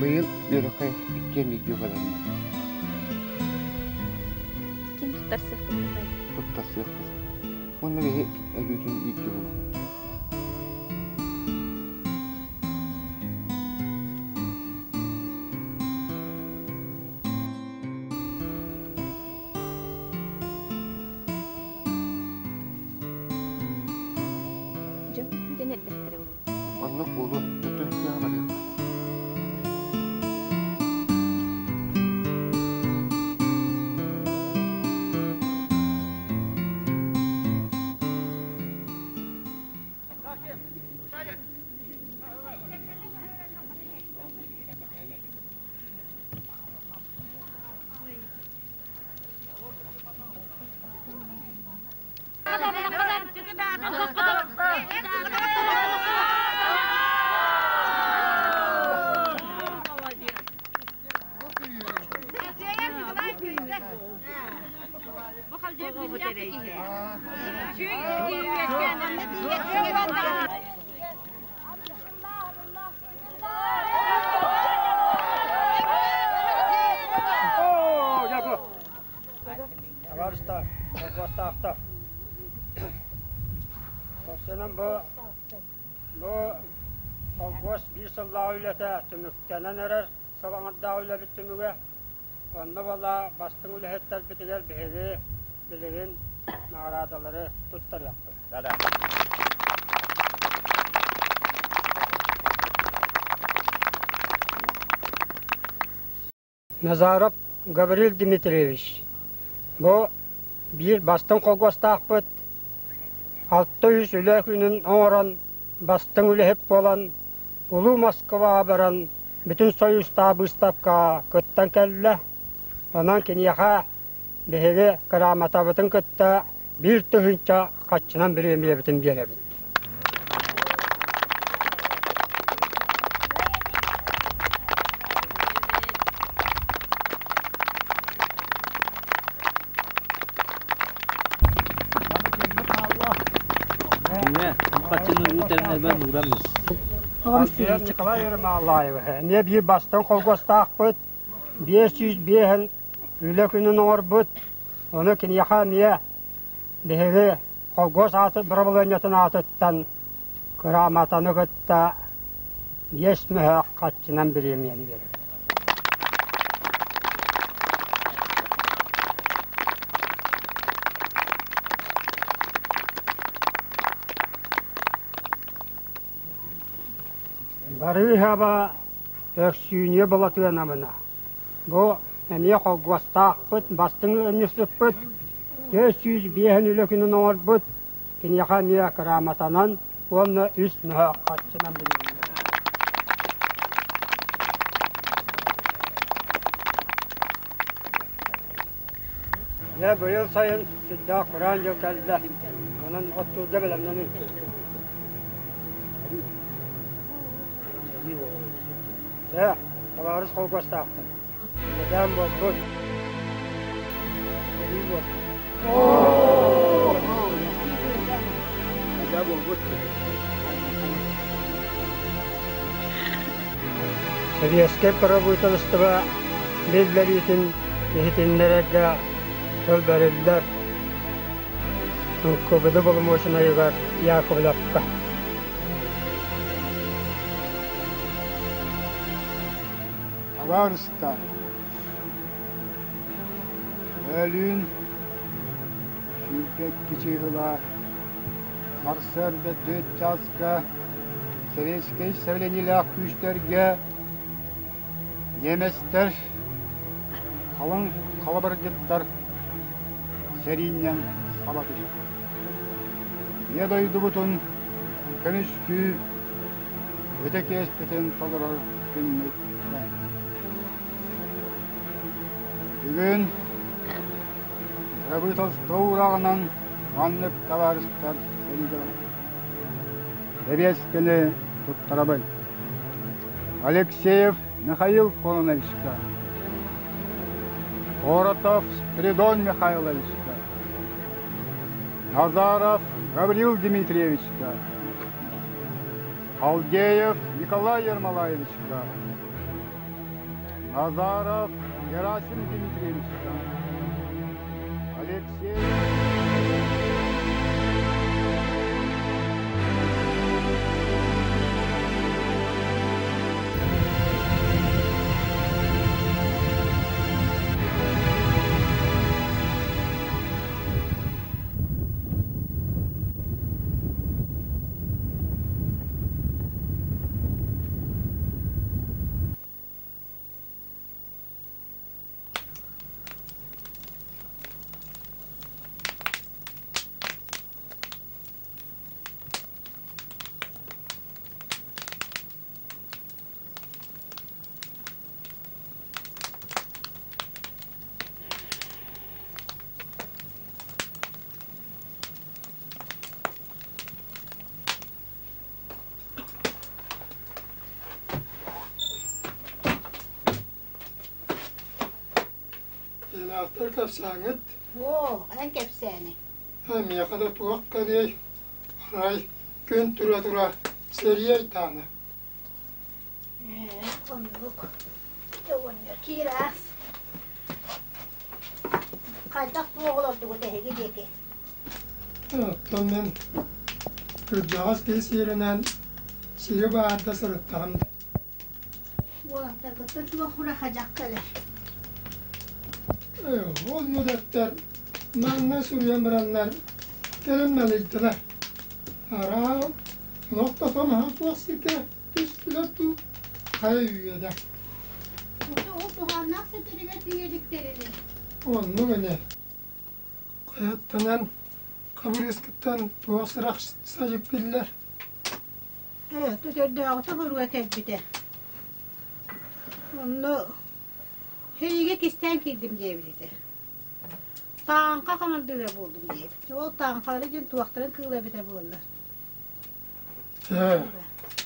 Быйыл үөрэххэ иккиэн бииргэ баранна. Ким туттарсыахпыт Туттарсыахпыт. Уонна биһи өлүүтүн бииргэ булуохпут. Дьон күүтэн эрдэхтэрэ буолуо. Оннук буолуо. Төттөрү барыахпыт. Табаарыстар, холбостоохтор. Көрсөнөн бу бу холкуос биир сыллаах үлэтэ түмүктэнэн эрэр сыл аҥардаах үлэбит түмүгэ. Онно буола бастыҥ үлэһиттэрбитигэр биһиги билигин наҕараадалары туттарыахпыт. Назаров Гаврил Дмитриевич бу биир бастыҥ холкуостаахпыт, 600 үлэ күнүн оҥорон бастыҥ үлэһит буолан Улуу Москваҕа баран Бүтүн Союзтаах быыстапкаҕа кыттан кэллэ. Онон киниэхэ биһиги кырааматабытын кытта 1000 хаччынан бириэмийэбитин биэрэбит. Николай Ермолаев эмиэ биир бастыҥ холкуостаахпыт, 505 үлэ күнүн оҥорбут. Ону киниэхэ эмиэ биһиги холкуос ааты бырабылыанньатын аатыттан кырааматаны кытта биэс мөһөөх хаччынан бириэмийэни биэрэбит. Барыыһаба Өрсүүнүйэ Былатыанабына бу эмиэ холкуостаахпыт, бастыҥ ыанньыксыппыт, 405 үлэ күнүн оҥорбут, киниэхэ эмиэ кырааматанан уонна үс мөһөөх харчынан билиннэ. Дьэ, быйыл сайын сүрдээх кураан дьыл кэллэ. Онон оттуурга бэлэмнэнин. Дьэ, табаарыс холкуостаахтар, Эдээн буолбут. Сэрии буолбут. Эдээ буолбут. Сэбиэскэй бырабыыталыстыба биллэриитин иһитиннэрэргэ тыл бэриллэр НКВД боломуочунайыгар Яковлевка. Табаарыстар, бөлүүн 22 чыыһыла сарсыарда 4 чааска Советскай сэбилэниилээх күүстэргэ немецтэр халыҥ халабырдьыттар сэрииннэн саба түстүлэр. Ийэ дойдубутун көмүскүү ытык иэспитин толорор күммүт туран. Бүгүн Бырабыыталыстыба уурааҕынан маннык табаарыстар сэриигэ бараллар. Бэбиэскэни туттарабын. Алексеев Михаил Кононовичка, Коротов Спиридон Михайловичка, Назаров Гаврил Дмитриевичка, Халдеев Николай Ермолаевичка, Назаров Герасим Дмитриевичка, Алексей Ыраахтар кэпсээҥҥит? Оо, эн кэпсээни. Миэхэ да туох кэлиэй, арай күн тура-тура сэрии айтаана. Ээ, оннук. Оҕонньор киир аас. Хайдах туох олордугут эһиги диэки? Оттон мин кырдьаҕас киһи сиэринэн сири баарда сырыттаҕым да. Уолаттаргыттан туох ураха-дьах кэлэр? Ол үөдэттэр манна суруйан бараннар кэлэн налыйдылар. Араа, олох да тоноһо суох сиргэ түстүлэр дуу, хайа үөдэ. Ол туһааннаах сирдэригэр тиийэ иликтэрини. Оннук ини. Хайаттанан хабырыыскыттан туох сырах садьык биллэр? Ээ, төтөрдөөҕүтэ хоруга кэлбитэ. Онно сэриигэ кистээн киирдим диэбит этэ. Тааҥка хамандыыра буоллум диэбит. Ол тааҥкалара диэн туохтарын кыыла эбитэ буолла. Ээ,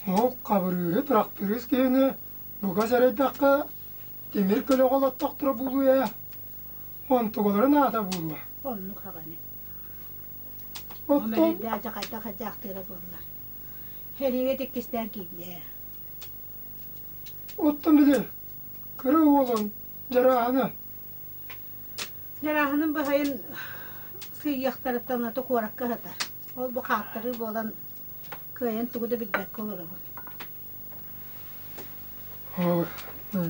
ол хабырыыһы тырахтырыыс киһини бука сэрэйдэххэ тимир көлөҕө олоттохторо буолуо ээ. Онтугаларын аата буолуо. Оннук хаҕаны. Оттон Мэлийдээчи хайдах хайдаахтыыра буолла. Сэриигэ тиккистээн киирдэ. Оттон били кыра уолун Дьарааһына. Дьарааһынын баһайын сыыйыахтарыттан аты куоракка сытар. Ол бу хааттарыы буолан кыайан тугу да билбэккэ олоробун.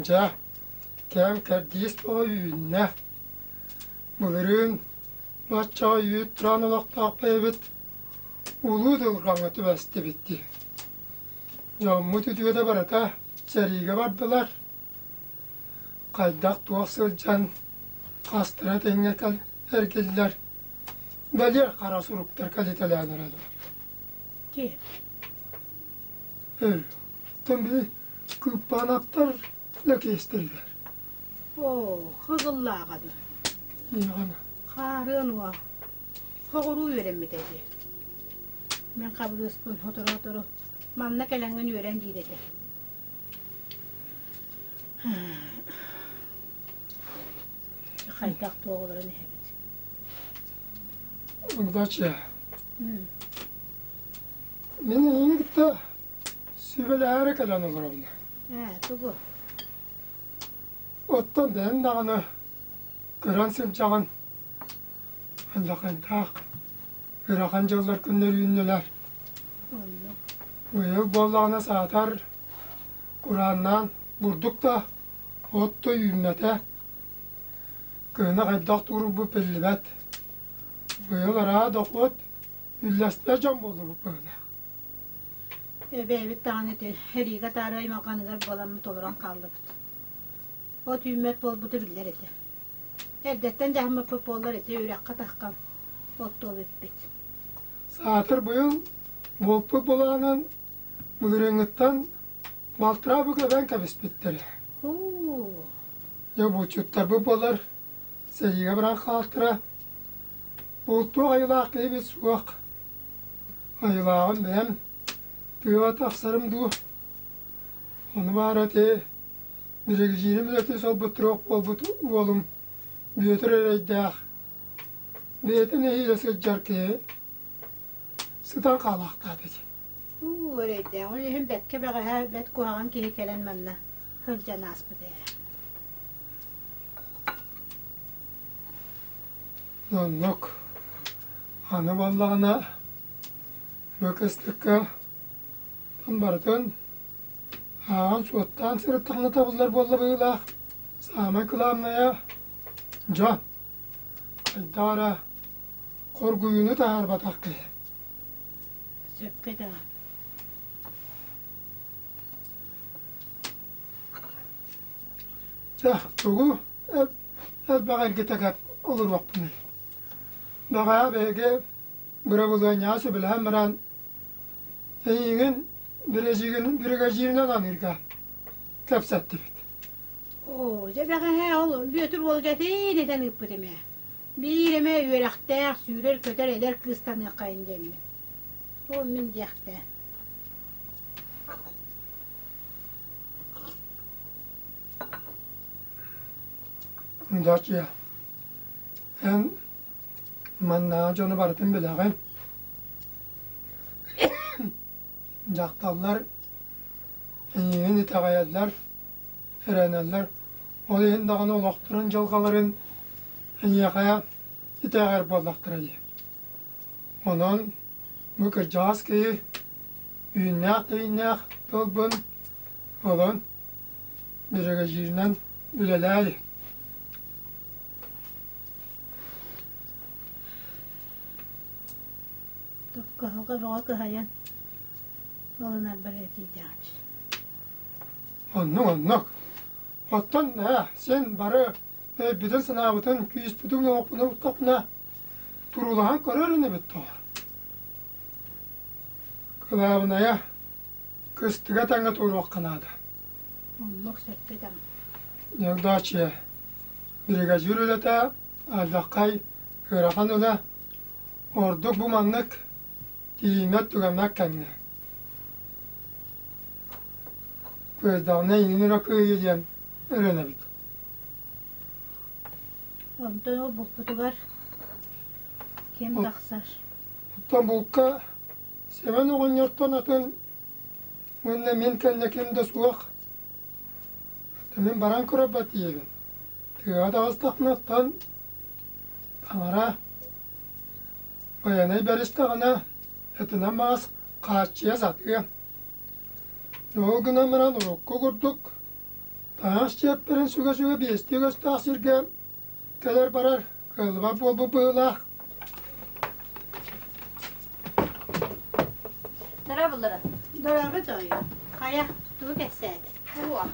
Дьэ, кэм кэрдиис бөҕө үүннэ. Былырыын баччаҕа үүт тураан олохтоох бэйэбит улуу дылҕаҥҥа түбэстибит дии. Дьоммут үтүөтэ барыта сэриигэ бардылар. Хайдах-туох сылдьан хастара тэҥҥэ эргиллэр бэлиэр хара суруктар кэлитэлээн эрэллэр. Киһи. Ээ, оттон били Кыыппаанаттар Лэкиэстэригэр. Оо, хагыллааҕа дуу? Ийэҕин. Хаарыан уо. Соҕуруу үөрэммитэ дии. Мин хабырыыспын сотору-сотору манна кэлэҥҥин үөрэн диир этэ. Хайдах туох олорон иһэбит? Удача. Мин эйигин кытта сүбэлэһээри кэлэн олоробун. Ээ, тугу? Оттон бэйэҥ даҕаны көрөн сылдьаҕын, алдьархайдаах ыарахан дьыллар күннэр үүннүлэр. Быйыл буоллаҕына саатар курааннаан бурдук да, от да үүммэтэ. Кыһына хайдах туруорбут биллибэт. Быйыл араа дохуот үллэстэр дьон буоллубут быһыылаах. Эбээбит даҕаны ити эриигэ таары аймалҕаныгар буоламмыт олорон хааллыбыт. От үүммэт буолбута биллэр этэ. Эрдэттэн дьаһаммыппыт буоллар ити үрэххэ таххан оттуо эбиппит. Саатар быйыл буолпут былаанын былырыыҥҥыттан балтараа бүк эбэн кэбиспиттэрэ. Һуу. Дьэ булчуттарбыт буолар сэриигэ баран хаалтара. Бултуох айылаах киһибит суох. Айылааҕым бэйэм тыаҕа тахсарым дуу. Ону баара ити биригэдьиирим үлэтин солбуттаруох буолбут уолум Бүөтүр эрэйдээх бэйэтэ нэһиилэ сылдьар киһи сытан хаалаахтаата дии. Уу, эрэйдээх, ол иһин бэккэ бэҕэһээ бэт куһаҕан киһи кэлэн манна сылдьан ааспыт ээ. Оннук. Аны буоллаҕына бу кыстыкка барытын ааҕан-суоттаан сырыттаххына табыллар буолла быһыылаах. Саамай кылаабынайа дьон хайдах эрэ хоргуйууну таһаарбатах киһи. Сөпкө этэҕин. Чэ, тугу элбэх эргитэ кэп олоруохпунуй. Бэҕэһээ биһиги бырабылыанньаҕа сөбүлэһэн баран эйигин биригэдьииринэн аныырга кэпсэттибит. Оо, дьэ бэҕэһээ ол Бүөтүр уолга этин этэн ыыппыт эмэ. Биир эмэ үөрэхтээх, сүүрэр-көтөр эдэр кыыстаныаххайын диэммин. Ол мин диэхтээ. Удача. Эн маннааҕы дьону барытын билэҕин. Дьахталлар эйигин итэҕэйэллэр, эрэнэллэр. Ол иһин даҕаны олохторун дьылҕаларын эйиэхэ итэҕэйэр буоллахтара дии. Онон бу кырдьаҕас киһи үүннээх-тэйиннээх тылбын ылан биригэдьииринэн үлэлээ. Кыһалҕа бөҕө кыһайан ылынарбар эрэ тиийдэҕич. Оннук, оннук. Оттон ээ, син бары өйбүтүн-санаабытын, күүспүтүн-уохпутун уктахпына, туруулаһан көрөр инибит доҕор. Кылаабынайа, кыстыга тэҥҥэ туруохха наада. Оннук сөпкө этэҕин. Евдокия, биригэдьиир үлэтэ алдьархай ыарахан үлэ, ордук бу маннык тиийиммэт-түгэммэт кэмҥэ. Кыайдаҕына иҥин эрэ кыайыы диэн эрэнэбит. Онтон ол булпутугар ким тахсар? Оттон булка Сэмэн оҕонньортон атын уонна мин кэннэ ким да суох. Мин баран көрөрбөр тиийэбин. Тыаҕа таҕыстахпына таҥара Байанай бэристэҕинэ этинэн баҕас хааччыйа сатыа. Ол гынан баран урукку курдук таҥас чиэппэрин сүгэ-сүгэ биэстии көстөөх сиргэ кэлэр-барар кыаллыбат буолбут быһыылаах. Дорооболоро. Дорообо тоойуом. Хайа, тугу кэпсээтэ? Суох.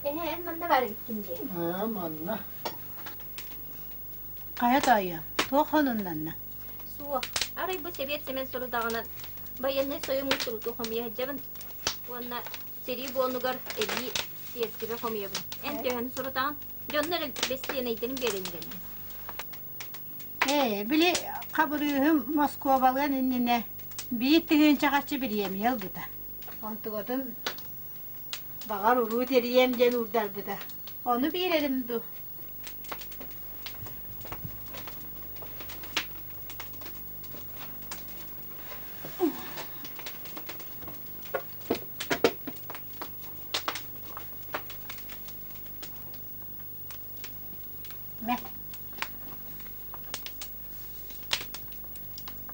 Эһэ, эн манна баар эбиккин дии. Ээ, манна. Хайа тоойуом, туох сонуннанна? Суох. Арай бу Сэбиэт Сэмэн сорудаҕынан байыаннай сойуомҥа сурутуу хомуйа сылдьабын. Уонна сэрии буонугар эбии сиэртибэ хомуйабын. Эн төһөнү сурутаҕын? Дьоннор бэстиэнэйдэрин биэрэн эрэллэр. Ээ, били Хабырыыһым Москубалыан иннинэ биир тыһыынча харчы бириэмийэ ылбыта. Онтугатын баҕар уруу тэрийиэм диэн уурдарбыта. Ону биэрэрим дуу? Мэ.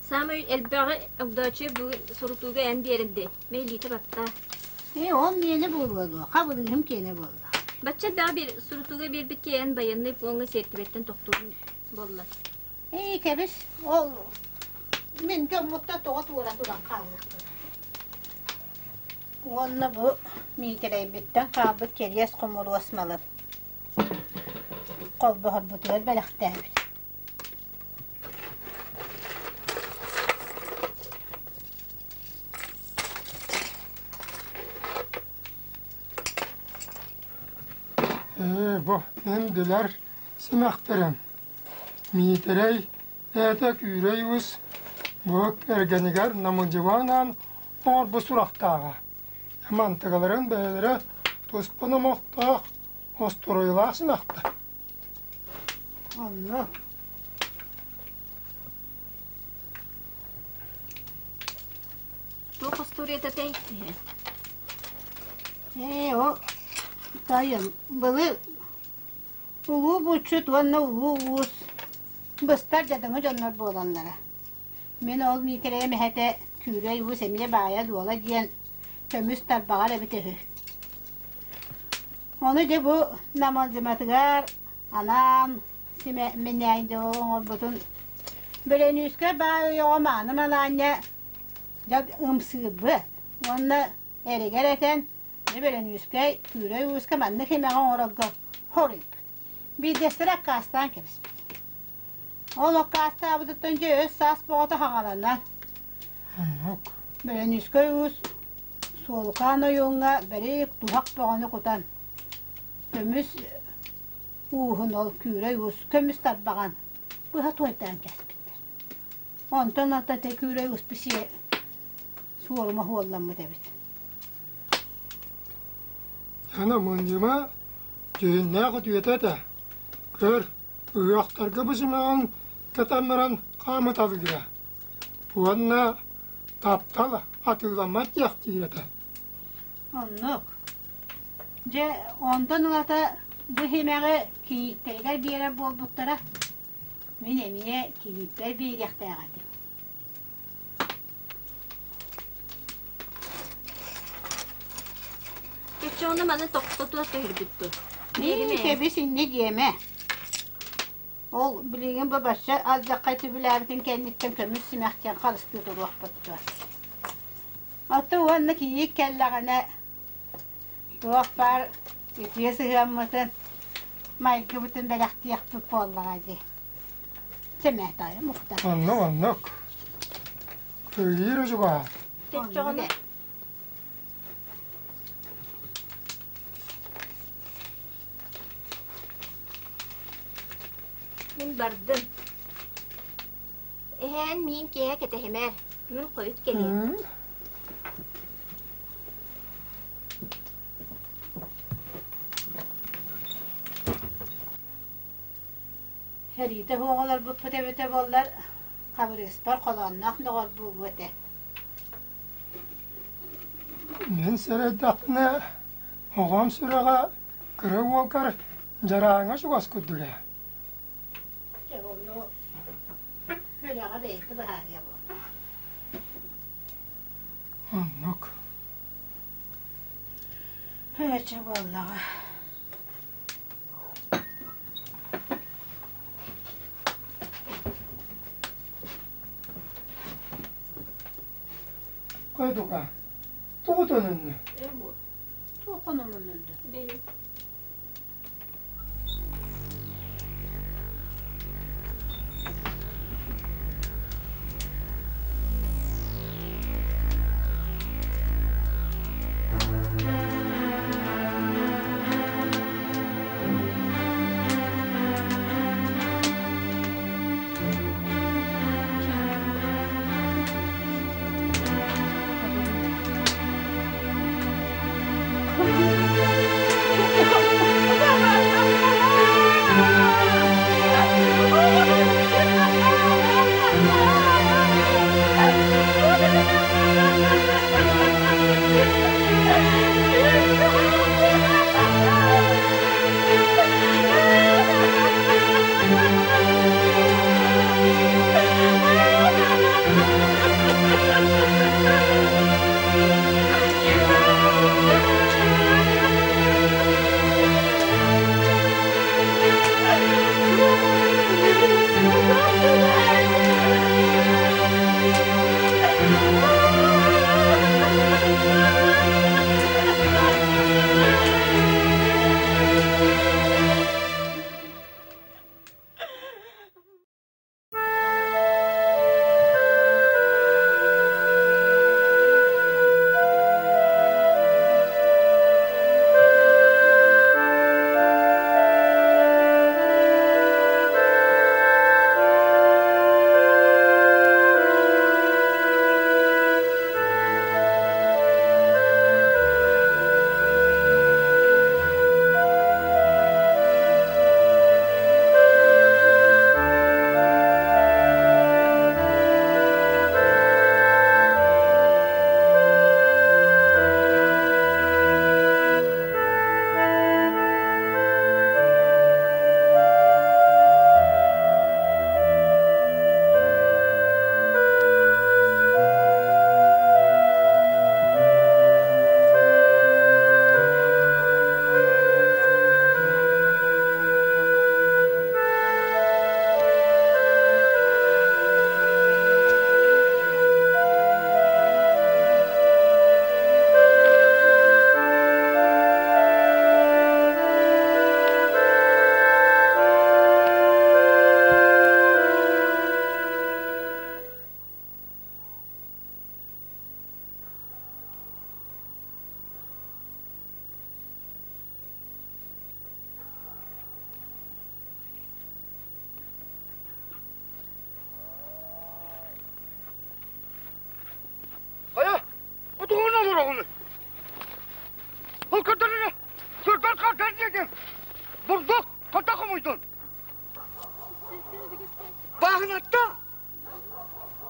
Саамай элбэҕи Огдооччуйа бүгүн сурутууга эн биэринди. Мэйлиитэ баттаа. Ээ, ол миэнэ буолуо дуо? Хабырыыһым киэнэ буолла. Бачча элбэҕи биэр сурутууга биэрбит киһи эн байыаннай пуоҥҥа сиэртибэттэн тохтуурун буолла. Ээ, кэбис, ол мин дьоммуттан тоҕо туора туран хаалыахпын. Уонна бу Миитэрэйбиттэн хаалбыт кэриэс хомуруос малым холбоһорбутугар бэлэхтээбит. Ээ, бу мин билэр симэхтэрим. Миитэрэй ээтэ Күүрэй Уус бу кэргэнигэр Намылдьыбанаан оҥорбут сурахтааҕа. Мантыгаларын бэйэлэрэ туспа номохтоох, остуруйалаах симэхтэр. Онно Туох остуоруйата этэй? Ээ, ол таайым былыр улуу булчут уонна улуу уус быстар дьадаҥы дьоннор буолаллара. Мин ол Миитэрэйим эһэтэ Күүрэй Уус эмиэ баайа-дуола диэн көмүс тарбаҕар эбитэ үһү. Ону дьэ бу Намалдьыматыгар анаан минээн дьэ оҥорбутун Бөлөнүүскэ баай ойоҕо Мааны Малаанньа дьэ ымсыырбыт уонна эригэр этэн дьэ Бөлөнүүскэй Күүрэй Ууска маннык имэҕи оҥорорго хоруйбут. Биирдэстэрэ аккаастаан кэбиспит. Ол аккаастаабытыттан дьэ өс-саас боҕото хаҥаланан Бөлөнүүскэй уус Суолукаан ойууҥҥа бэрик туһах бөҕөнү кутан көмүс ууһун ол Күүрэй уус көмүс тарбаҕан быһа туойтаан кээспиттэр. Онтон ата ити Күүрэй уус сиэ суорума суолламмыт эбит. Аны мунньума дьүһүннээх үтүөтэ этэ. Көр, ыһыахтарга бу симэҕин кэтэн баран хаамыталыыра. Уонна таптал атыыламмат диэхтиир этэ. Оннук. Дьэ, онтон ылата бу симэҕи кийииттэригэр биэрэр буолбуттара. Мин эмиэ кийииппэр биэриэхтээх этим. Чоччоҕуна маны тохтотуо көһөрбүт дуо? Кэбис инньэ диэмэ. Ол билигин бу бачча алдьархай түбүлээбитин кэнниттэн көмүс симэх диэн харыстыы туруохпут дуо? Оттон уонна кийиит кэллэҕинэ туох баар үтүө сыһыаммытын, майгыбытын бэлэхтиэхпит буоллаҕа дии. Сэмээ таайым укта. Оннук, оннук. Кыайыыр учугаһа. Чоччоҕуна Мин бардым. Эһээн миин киэһэ кэтэһимээр, мин хойут кэлиэм. Сэриитэ суох олорбуппут эбитэ буоллар, Хабырыыспар холоонноох доҕор буолуо этэ. Мин сэрэйдэхпинэ, оҕом сүрэҕэ кыра уолгар дьарааҥҥа чугас курдук ээ. Дьэ, ону сүрэҕэ бэйэтэ быһаарыа буолла. Оннук. Һээчэ буоллаҕа. Койдука, тугу төнүннү? Туох хонумуннунду? олороҕун? Ол көрдөрүнэ, көрдөр хантан диэки. Бурдук хата хомуйдун. Бааһынатта.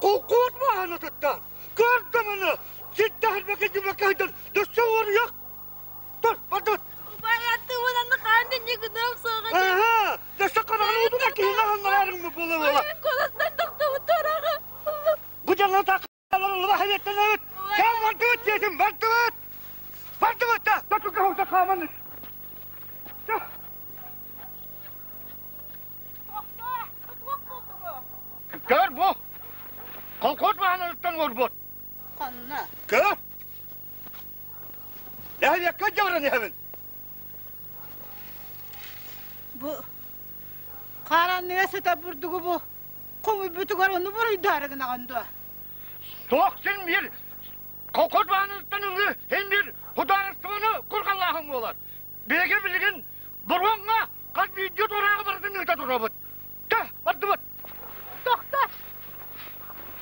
Кукуут бааһынатыттан. Көрдөмөнө, ситтэһэрбэкэ дьүбэкэ сылдьан, дөссө уоруйах. Тур, бардыбыт. Убайаттыбын хаан ньыгыным суоҕа. Аха, дөссө хараҕын уутуна киһини аһыннараарыҥмы буола буола. Куоластан тохтобут туораҕы. Бу дьаҥа Аллах эбиэттэнэбит! Кэм бардыбыт диэтим, бардыбыт! Бардыбыт да! Татука хута хааман Көр бу! Колхоз баһаналыттан уорбут. Ханна? Көр! Нэһилиэккэ дьабаран иһэбин. Бу хааранныга сыта бурдугу бу Хомуйбутугар ону буруйдаары гынаҕын дуо? Суох син биир колхоз бааныттан ылыы син биир судаарыстыбаны курҕалааһын буолар. Биһиги билигин боруоҥҥа хас биирдии турааҕы барытын ыыта турабыт. Тэ, бардыбыт. Тохто!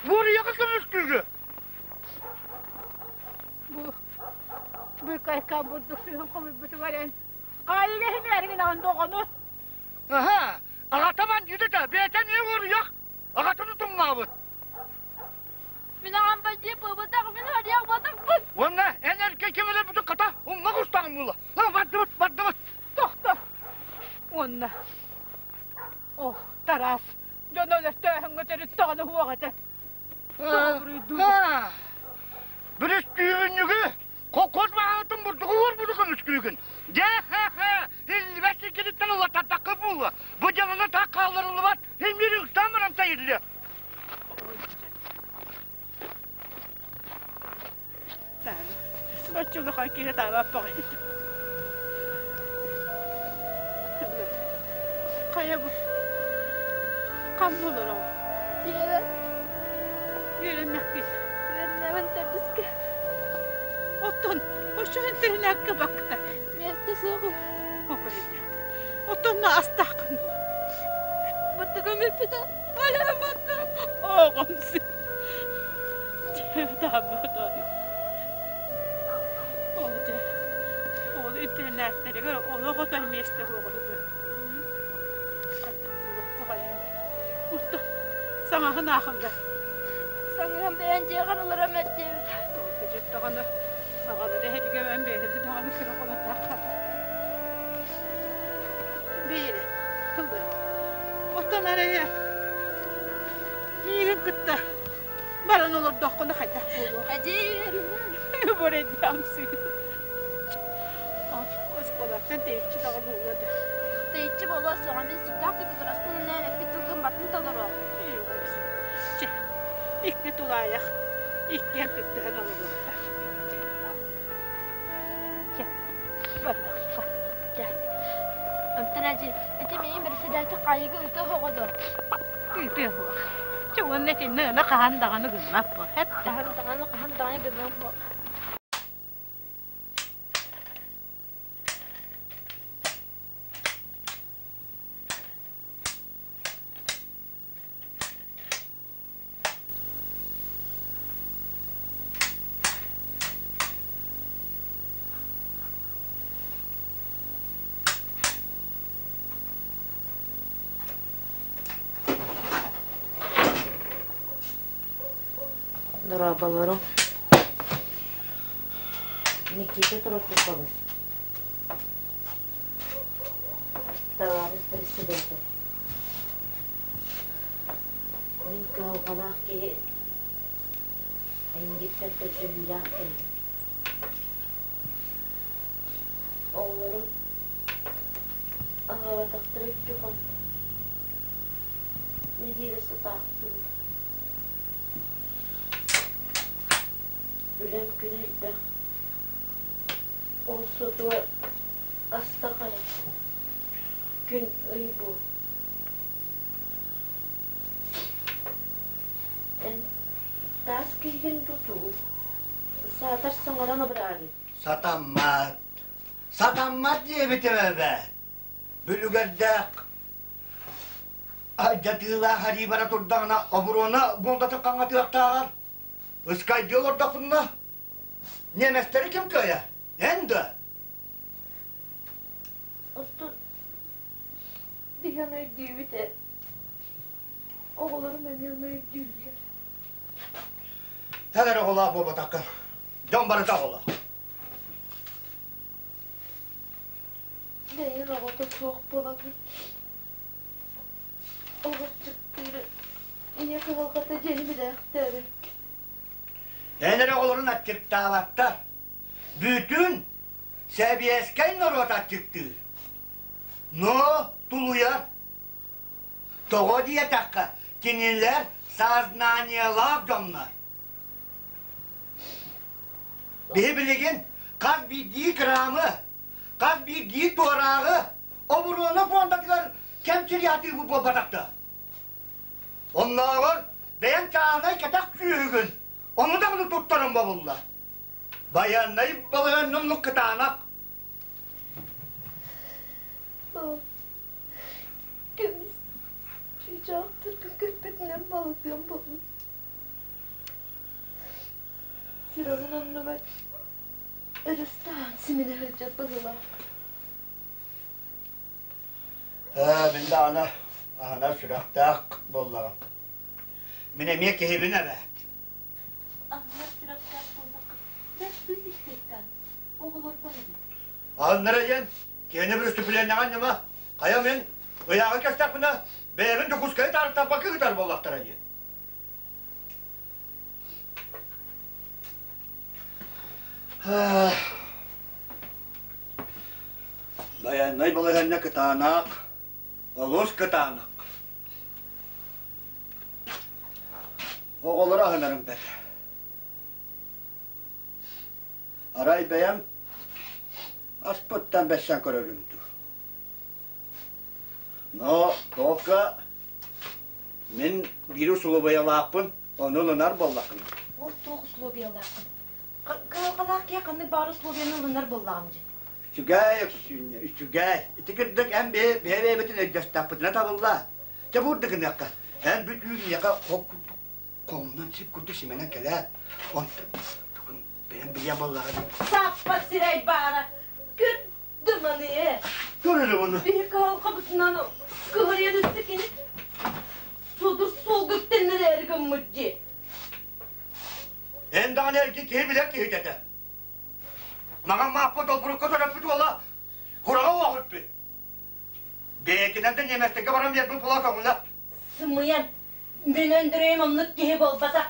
Буруйаҕа көмүскүүгү. Бу быыкайка бурдук сыһын хомуйбутугар эн хаайыга иһимээри гынаҕын доҕону? Аһа, аҕата бандьыыт этэ, бэйэтэ эмиэ уоруйах, аҕатын утумнаабыт. Мин аҕам бандьыыт буолбатах, мин уоруйах буолбатахпын. Уонна эн эргэ ким өлөрбүтүн хата умна кустаҕын буола. Бардыбыт, бардыбыт. Тохто. Уонна о, Тарас, дьон өлөртөөһүҥҥэ төрүттэҕинэ уһуох этэ. Бүрүстүүбүнньүгү Колхоз баҕаҕытын бурдугу уорбуту көмүскүүгүн. Дьэ-хэ-хэ, иллибэт сиргититтэн улаттардахха буолуо. Бу дьыаланы таах хаалларыллыбат, иҥмир үксээн баран сайыллыа. Бачча улахан киһи таабаппаҕай. Хайа бу? Хам олороҕун? Дьиэбэр. Үөрэммэккин? Үөрэнэбин төрдүскэ. Оттон оччо интэринээккэ бакта. Миэстэ суоҕун. Обойдак. Оттон астааххын дуо? Быртыгым бүппүтэ. Айамматта. Оҕом син. Таабытой. Ол дьэ, ол интэринээттэригэр олох отой миэстэ суоҕун үһү. Оттон саҥаһын аахыллар. Саҥаһым бэйэн дьиэҕэр олорон мэрдиэбит. Кыдьык даҕаны аҕалара эһэригэ эн бэйэлэри даҕаны кыра холордоох хаалбаттар. Бэйэлэ, тылы. Оттон арай миигин кытта баран олордоххуна хайдах буолуо? Эдьиий Бурэдиамсыы. Оскуолаттан тэйиччи даҕа буолуо да. Тэйиччи буолуо суоҕа, мин сүрдээх да кытыраспын эн эппит тылгын бартын толоруом. Чэ, икки тулаайах иккиэн кыттыһан олоруохтар. Чэ, бардахха. Чэ. Онтон эдьи, ити миигин председатель хайыгы ыытыах оҕо дуо? Ыытыах уох. Чэ, уонна итиннэ ына хаһан даҕаны гыммат буо. Хаһан даҕаны, хаһан даҕаны гыныам буо. Дорооболору. Никита Трохимович. Товарищ председатель. Мин кыһалҕалаах киһи эйигиттэн көрдөһүүлээх кэллим. Оҕолорум аһаабатахтара икки хонно. Нэһиилэ сытаахтыыр. Үлэм күнэ элбэх. Ол сотугар астахара күн ый буол. Эн таас киһигин тутуу, саатар саҥаран абыраарый. Сатаммат. Сатаммат диэбитим эбээт. Бүлүгэрдээх алдьатыылаах арии бара турдаҕына оборуона буолбатын хаҥатыахтааҕар. Ыскайдыы олордохпунна. Немецтери ким кыайар? Эн да? Оттон биһиги өйдүүбүт ээ. Оҕолорум эмиэ ону өйдүүллэр. Эн эрэ оҕолоох буолбатаххын. Дьон барыта оҕолоох. Бэйэҥ оҕото суох буолаҥҥын олох дьыктыыры ийэ кыһалҕата диэни билээхтээбэккин. Эн эрэ оҕолорун аччыктаабаттар. Бүтүн сэбиэскэй норуот аччыктыыр. Но тулуйар. Тоҕо диэтэххэ, кинилэр сознаниелаах дьоннор. Биһи билигин хас биирдии кыраамы, хас биирдии туорааҕы оборуона фондатыгар кэмчилиятыыбыт буолбатах да. Оннооҕор бэйэҥ чааһынай кэтэх күүһүгүн ону даҕаны туттаран бобуллар. Байыаннай балаһыанньа оннук кытаанах. Көмүс чыычаахтаргын көрбүтүнэн балытыам буолла. Сүрэҕин оннугар ырыстаан симинэ сылдьар быһыылаах. Ээ, мин даҕаны аһынар сүрэхтээх буоллаҕым. Мин эмиэ киһибин эбээт. Аһынар сүрэхтээх буоллахха, бэрт тыы искэйкаан, оҕолорбор эбит. Аһыннара диэн киһини преступлениеҕа ньыма. Хайа мин ыйааҕы кэстэхпинэ, бэйэбин Дьокуускайы таарыттарбакка ыытар буоллахтара дии. Байыаннай балаһыанньа кытаанах, олус кытаанах. Оҕолору аһынарым бэрт. Арай бэйэм аспыттан бэссэн көрөрүм дуу. Но только мин биир усулуобуйалаахпын, ону ылынар буоллаххына. Ол туох условиялааххын? Кыһалҕалаах киһи ханнык баар условияны ылынар буоллаҕым дьэ. Үчүгэй, Өксүүнньэ, үчүгэй. Ити кырдык эн бэйэ-бэйэбитин өйдөстөхпүтүнэ табылла. Дьэ буурдук гыныахха. Эн бүтүүн миэхэ хоп курдук хомунан сип курдук симэнэн кэлээр. Онтон тугун бэйэм билиэн буоллаҕа дии. Саппат сирэй баара. Күн дыманы ээ. Көр эрэ бұны. Биһи кыһалҕабытынан кыһарыйан өссө кини судур суолга үктэннэрээри гыммыт дии. Эн даҕаны эрги киһи билэр киһитэ этэ. Маҕан мааппа долбурукка төрөппүт уола хураҕа уоҕурпүт. Бэйэтинэн да немецтэргэ баран биэрбит буола көҥүлэ. Сымыйан, мин Өндөрөйүм оннук киһи буолбатах.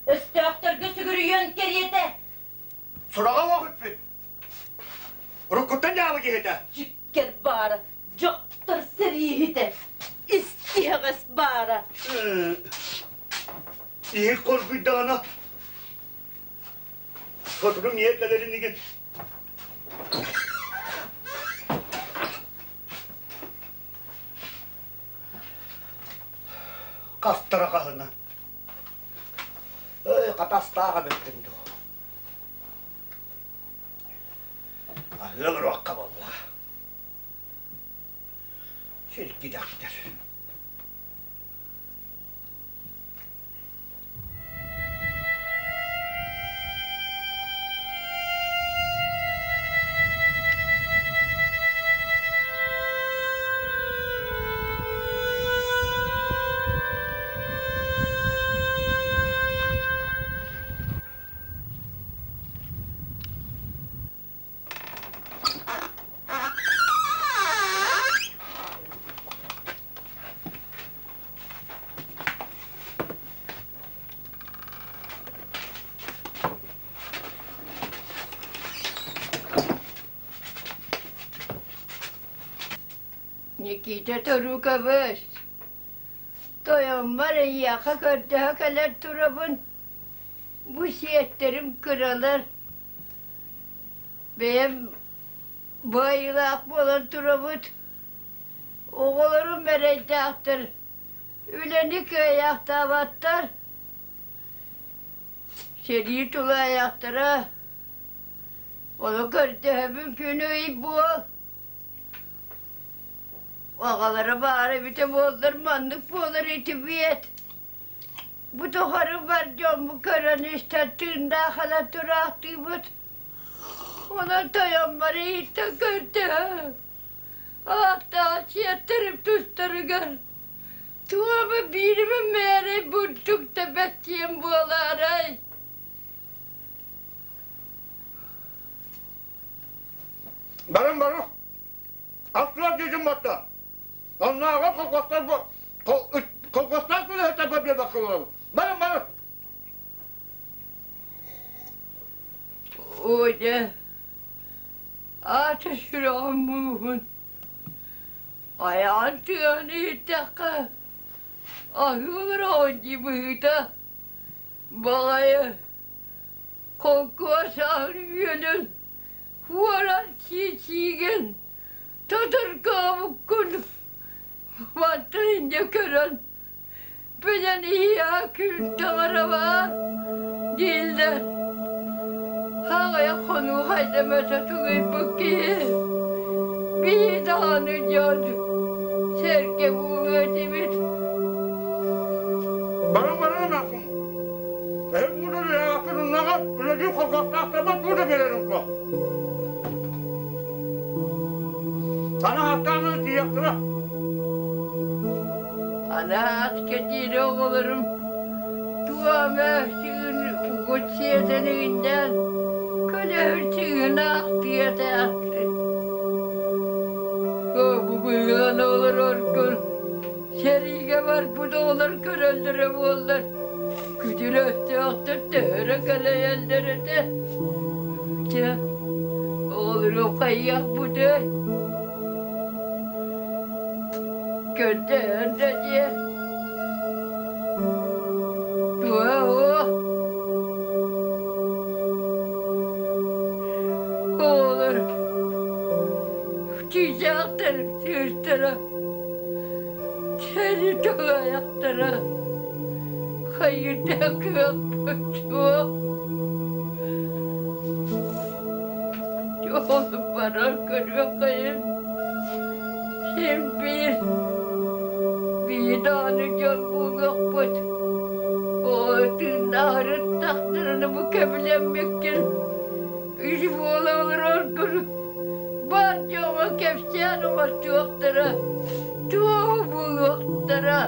Өстөөхтөргө сүгүрүйүөн кэриэтэ. Сураҕа уоҕурпүт. Уруккуттан дьаабы киһитэ. Дьиккэр баара, дьохтор сэрииһитэ, истиһэҕэс баара. Иһит хоргуйдаҕына, сотору миэ кэлэрин игин. Хастара хаһынан. Эй, хатастаах эбиппин дуу. Аһыы олоруохха буолла. Сиргидэхтэр. Никита Торукабыс, тойоммор эйиэхэ көрдөһө кэлэр турабын. Бу сиэттэрим кыралар. Бэйэм баайыылаах буолан турабыт. Оҕолорум эрэйдээхтэр, үлэни кыайаахтаабаттар. Сэрии тулаайахтара. Ону көрдөһөбүн күн-ый буол. Аҕалара баара эбитэ буоллар маннык буолар этибиэт. Бу тухары бар дьоммут көрөн-истэн тыыннаах ала тураахтыыбыт. Онон тойоммор иһиттэн көрдөһө. Ааттаах сиэттэрим тустарыгар туома биирими мээрэй бурдук да бэттиэм буолаарай. Барın барın. Aslan dedim hatta. Оннооҕор колхозтар колхозтар үлэһиттэр биэрбэккэ олоробут. Барın барın. Оля, аата сүрэҕим мууһун айаан тыаһын иһиттэххэ, аһыы олороҕун дии быһыыта, баҕайы холкуос аһын үөлүн уоран сии-сиигин Тутургаабыккын мантан инньэ көрөн билэн иһиэхэ күл таҥараба дииллэр. Аҕыйах хонуу хайдамата тугуйбут киһи биһи даҕаны дьон сэргэ буолуо этибит. Баран баран акым. Эһи бууда аакын уннаҕа үлэлии холкуостаахтарбат бууда биэрэрим суох. Сана хаттааны тиийэхтэрэ. Анаат кэтиир оҕолорум туома сыын угут сиэтэн көлөһүр сыын ахтыйатаахты. Бу быһыылан олороргун сэриигэ барбыт оҕолор көрөллөрө буоллар күтүр өттөөхтөр төһөрө кэлэйэллэр этэ. Чэ, оҕолору хайыахпытый? Көрдөһөн да диэ. Туох Оҕолор чыычаахтарым сыыстара Сэри туһаайахтара хайыта кыахпыт суох. Дьолу баран көрүөххэйин син биир биир даҕаны дьон буолуохпут. Оо, тыыннааҕырыттахтарына бу кэбилэммиккин үс буола олороргун бар дьоҥҥо кэпсээн оҥостуохтара, туоһу булуохтара.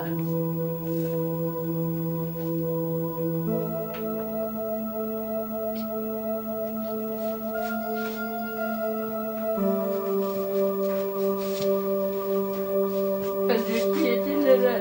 Өлүтүөтүлэрэ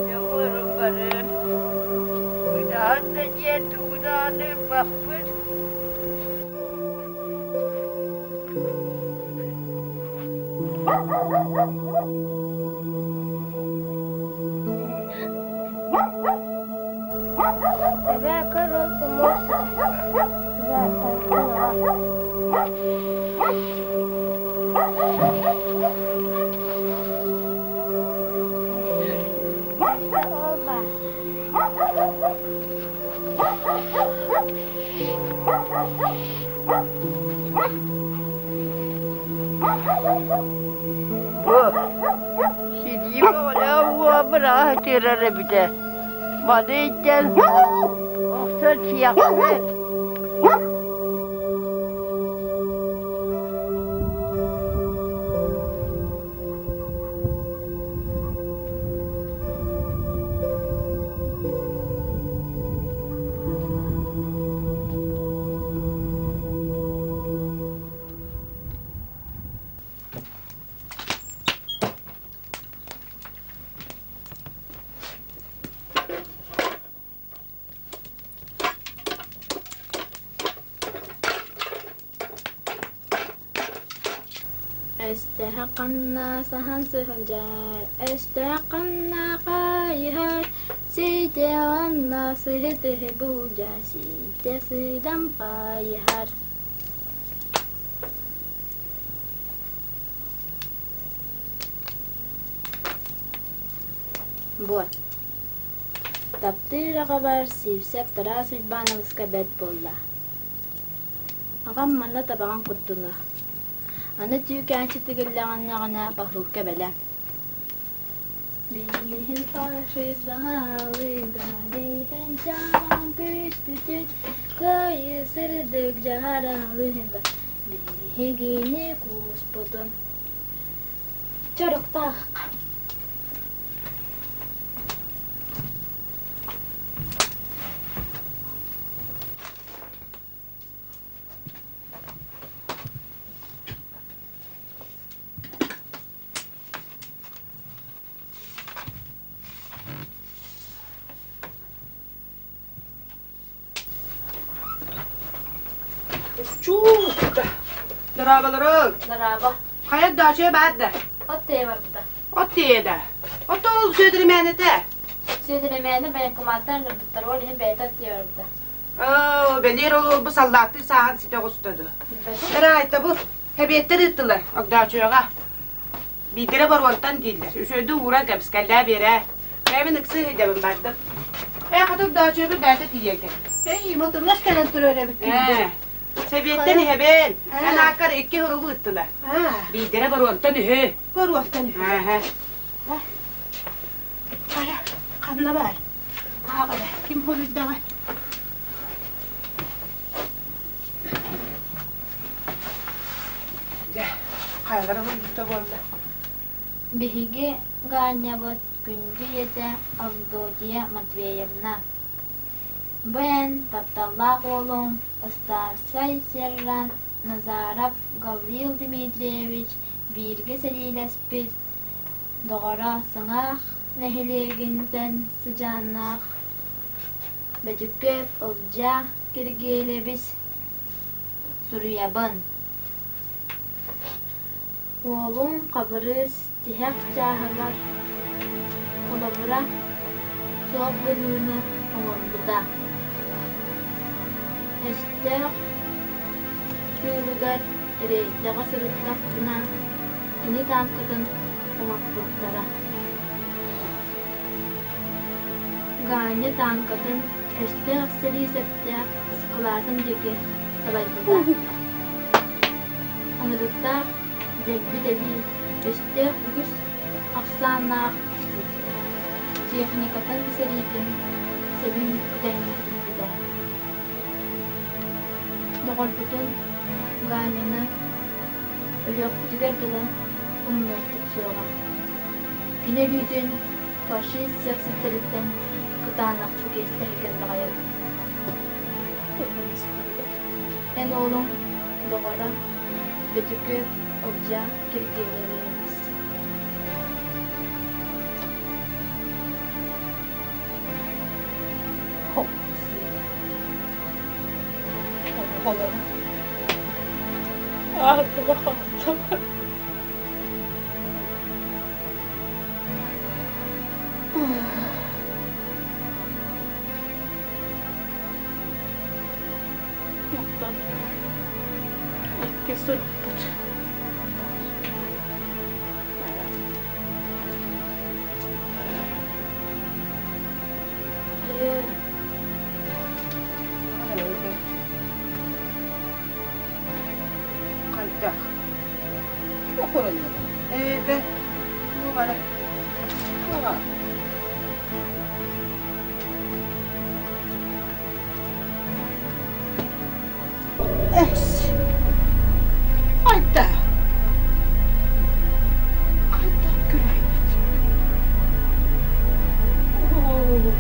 Дьоҕурум ытаан да диэн тугудааны баппыт. Эбээ көр ол уҥуох сытар. Эбээ тайахтан аҕал. Өссө ол баар. Бу сидии бөҕөлөөх уола бырааһа тыырар эбитэ. Маны илдьэн охсон сиэхпит. Өстөөх ханна саһан сылдьар, өстөөх ханна хайыһар, Сиитэ онно сыһытыһы булдьа Сиитэ сыыдам хайыһар Буо. Таптыыр аҕабар Сивцев Тарас Уйбаанабыска бэрт буолла. Аҕам манна табаҕын куттунуо. Аны түүкээнчи тигиллэҕинэҕинэ баһыылка бэлэм. Билиһин фашист баһаалыга биһин чаҕан күүспүтүн кыайыы сырдык дьаралыга биһигини кууспутун Чоруктаах Чуут! Дорооболоруҥ! Дорообо. Хайа доча баар да? От тиэйэ барбыта. От тиэйэ да? От ол Сүөдэрэмээнэтэ? Сүөдэрэмээни военкоматтан ыҥырбыттар, ол иһин бэйэтэ от тиэйэ барбыта. Оо, бэлиэр ол бу саллааттыы сааһын ситэ оҕуста дуо? Билбэтим. Ыраайта бу эбиэттэр ыыттылар Огдоочуйаҕа. Биирдэрэ боруонтан дииллэр. Үчүгэйдик ууран кэбискэллээ биэрээ. Бэйэбин ыксыы сылдьабын бардым. Ээ, хата Огдоочуйабыт бэйэтэ тиийэн кэллэ. Эй, мотуруос кэлэн турар эбит Ээ, сэбиэттэн иһэбин. Эн ааккар икки суругу ыыттылар. Биирдэрэ боруонтан үһү. Боруонтан үһү. Ааһа. Хайа, ханна баар? Ааҕа ким хоруйдаҕа? Дьэ, хайалара хоруйбута буолла? Биһиги Гаанньабыт күндү ийэтэ Авдотья Матвеевна. Бу эн тапталлаах уолуҥ ыстаарсай сержант Назаров Гаврил Дмитриевич бииргэ сэриилэспит доҕоро Сыҥаах нэһилиэгинтэн сыдьааннаах Бөтүкүөп Ылдьаа Киргиэлэбис суруйабын. Уолум Хабырыыс тиһэх чааһыгар холобура суох быһыыны оҥорбута. Өстөөх тыылыгар рейдэҕэ сырыттахпына кини тааҥкатын умаппыттара. Ганя тааҥкатын өстөөх сэрии сэптээх ыскылаатын диэки салайбыта. Ыҥырыктаах дэлби тэбии өстөөх үгүс ахсааннаах техникатын сэриитин сэбин күтэҥҥэ көтүппүтэ. Доҕорбутун Ганяны өлүөхпүтүгэр дылы умнуохпут суоҕа. Кини өлүүтүн фашист сиэхситтэриттэн кытаанахтык иэстэһэргин баҕайабын. Эн уолуҥ доҕоро Бөтүкү Ылдьаа Киргиэлэйэбис Оттон икки сурукпут. Хайдах? Охороннор. Ээ, туох эрэ. Туох Эс. Хайда. Хайда күрээбит. Оо.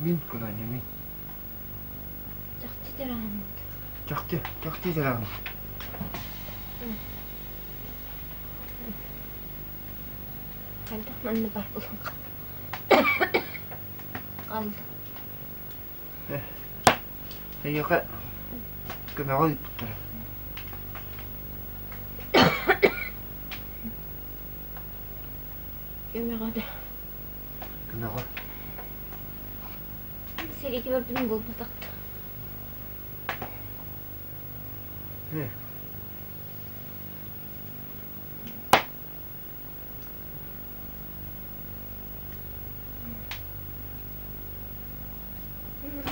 Мин кураанньа мин. Чахчы дьарааммыт. Чахчы, чахчы дьарааммыт. Хайдах манна бар булан хаалла. Эйиэхэ көмөҕө ыыппыттара. Көмөҕө да. Көмөҕө. Сэриигэ барбытым буолбатах да.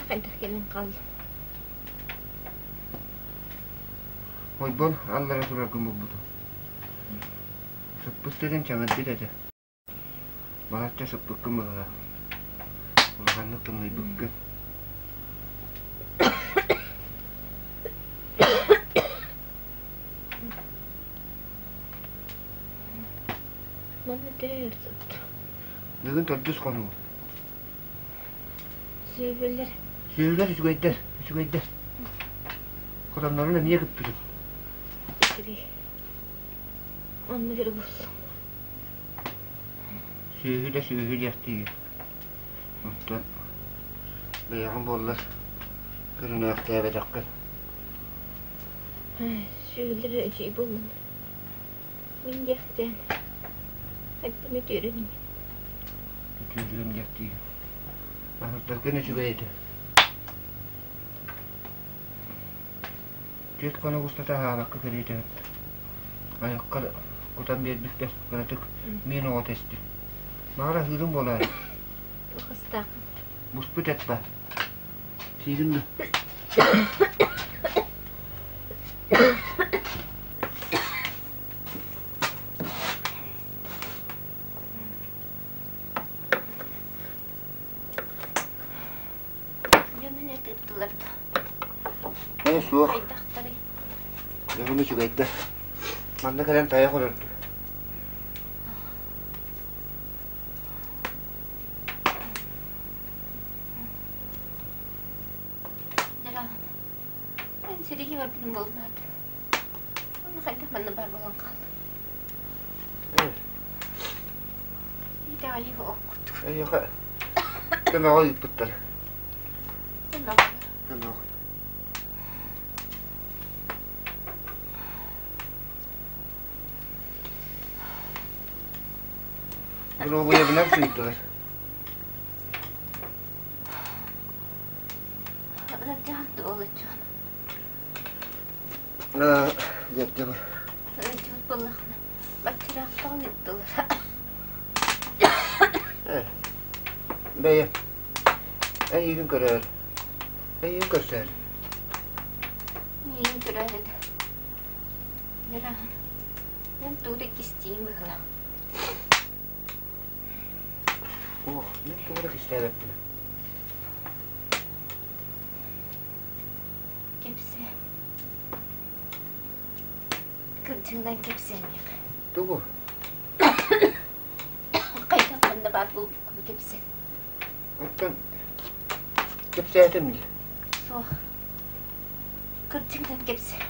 Хайдах кэлэн хаалла? Ойбон аллара тураргын булбутум. Сыппыт сирин чаҥырбыт этэ. Балачча сыппыккын быһыылаах. Улаханнык тымныйбыккын. Манна төһө сытта? Бүгүн төрдүс хонуу. Сүөһүлэр. Сүөһүлэр үчүгэйдэр, үчүгэйдэр. Хотоннорун эмиэ кыппытым. Үчүгэй. Онно кэрэ буолсун. Сүөһү да сүөһү диэхтиигин. Оттон бэйэҕин буоллар көрүнүөхтээбэтэххин. Сүөһүлэр үчүгэй буоллуннар. Мин диэхтээн айдым үтүөрүн Үтүөрүөм диэхтиигин. Аһырдаргын үчүгэй этэ. Түөрт хонук устата аһаабакка кэриэтэбит. Айаххар кутан биэрбиттэр, кыратык миин оҕото истим. Баҕар аһыырым буолаарай? Туох астааххын? Буспут эт баар. Сиигин дуо? Дьонун эт ыыттылар Ээ суох. Хайдахтарый? Дьонум үчүгэйдэр. Манна кэлэн тайах олорду. Дьара, эн сириги барбытым буолбаат. Онно хайдах манна бар буолан хаалла. Итэҕэйии оккут. Эйиэхэ көмөҕө ыыппыттар. Көмөҕө. Көмөҕө. Доруобуйабынан сыыйдылар. Ыалдьаан туолаччуон. Дьэптэ Ыалдьыбыт буоллахына, баччыраахтаҕын ыыттылар. Бэйэ, эйигин көрөөр. Эйигин көрсөөр. Миигин көрөөр этэ. Яра, мен тугу да кистиим быһыылаах. Ох, мин тугу да кистээбэппин. Кэпсээ. Кырдьыгынан кэпсээмиэх. Тугу? Хайдах ханна баар буолбуккун кэпсээ. Оттон кэпсээтим дии. Суох. Кырдьыгынан кэпсээ.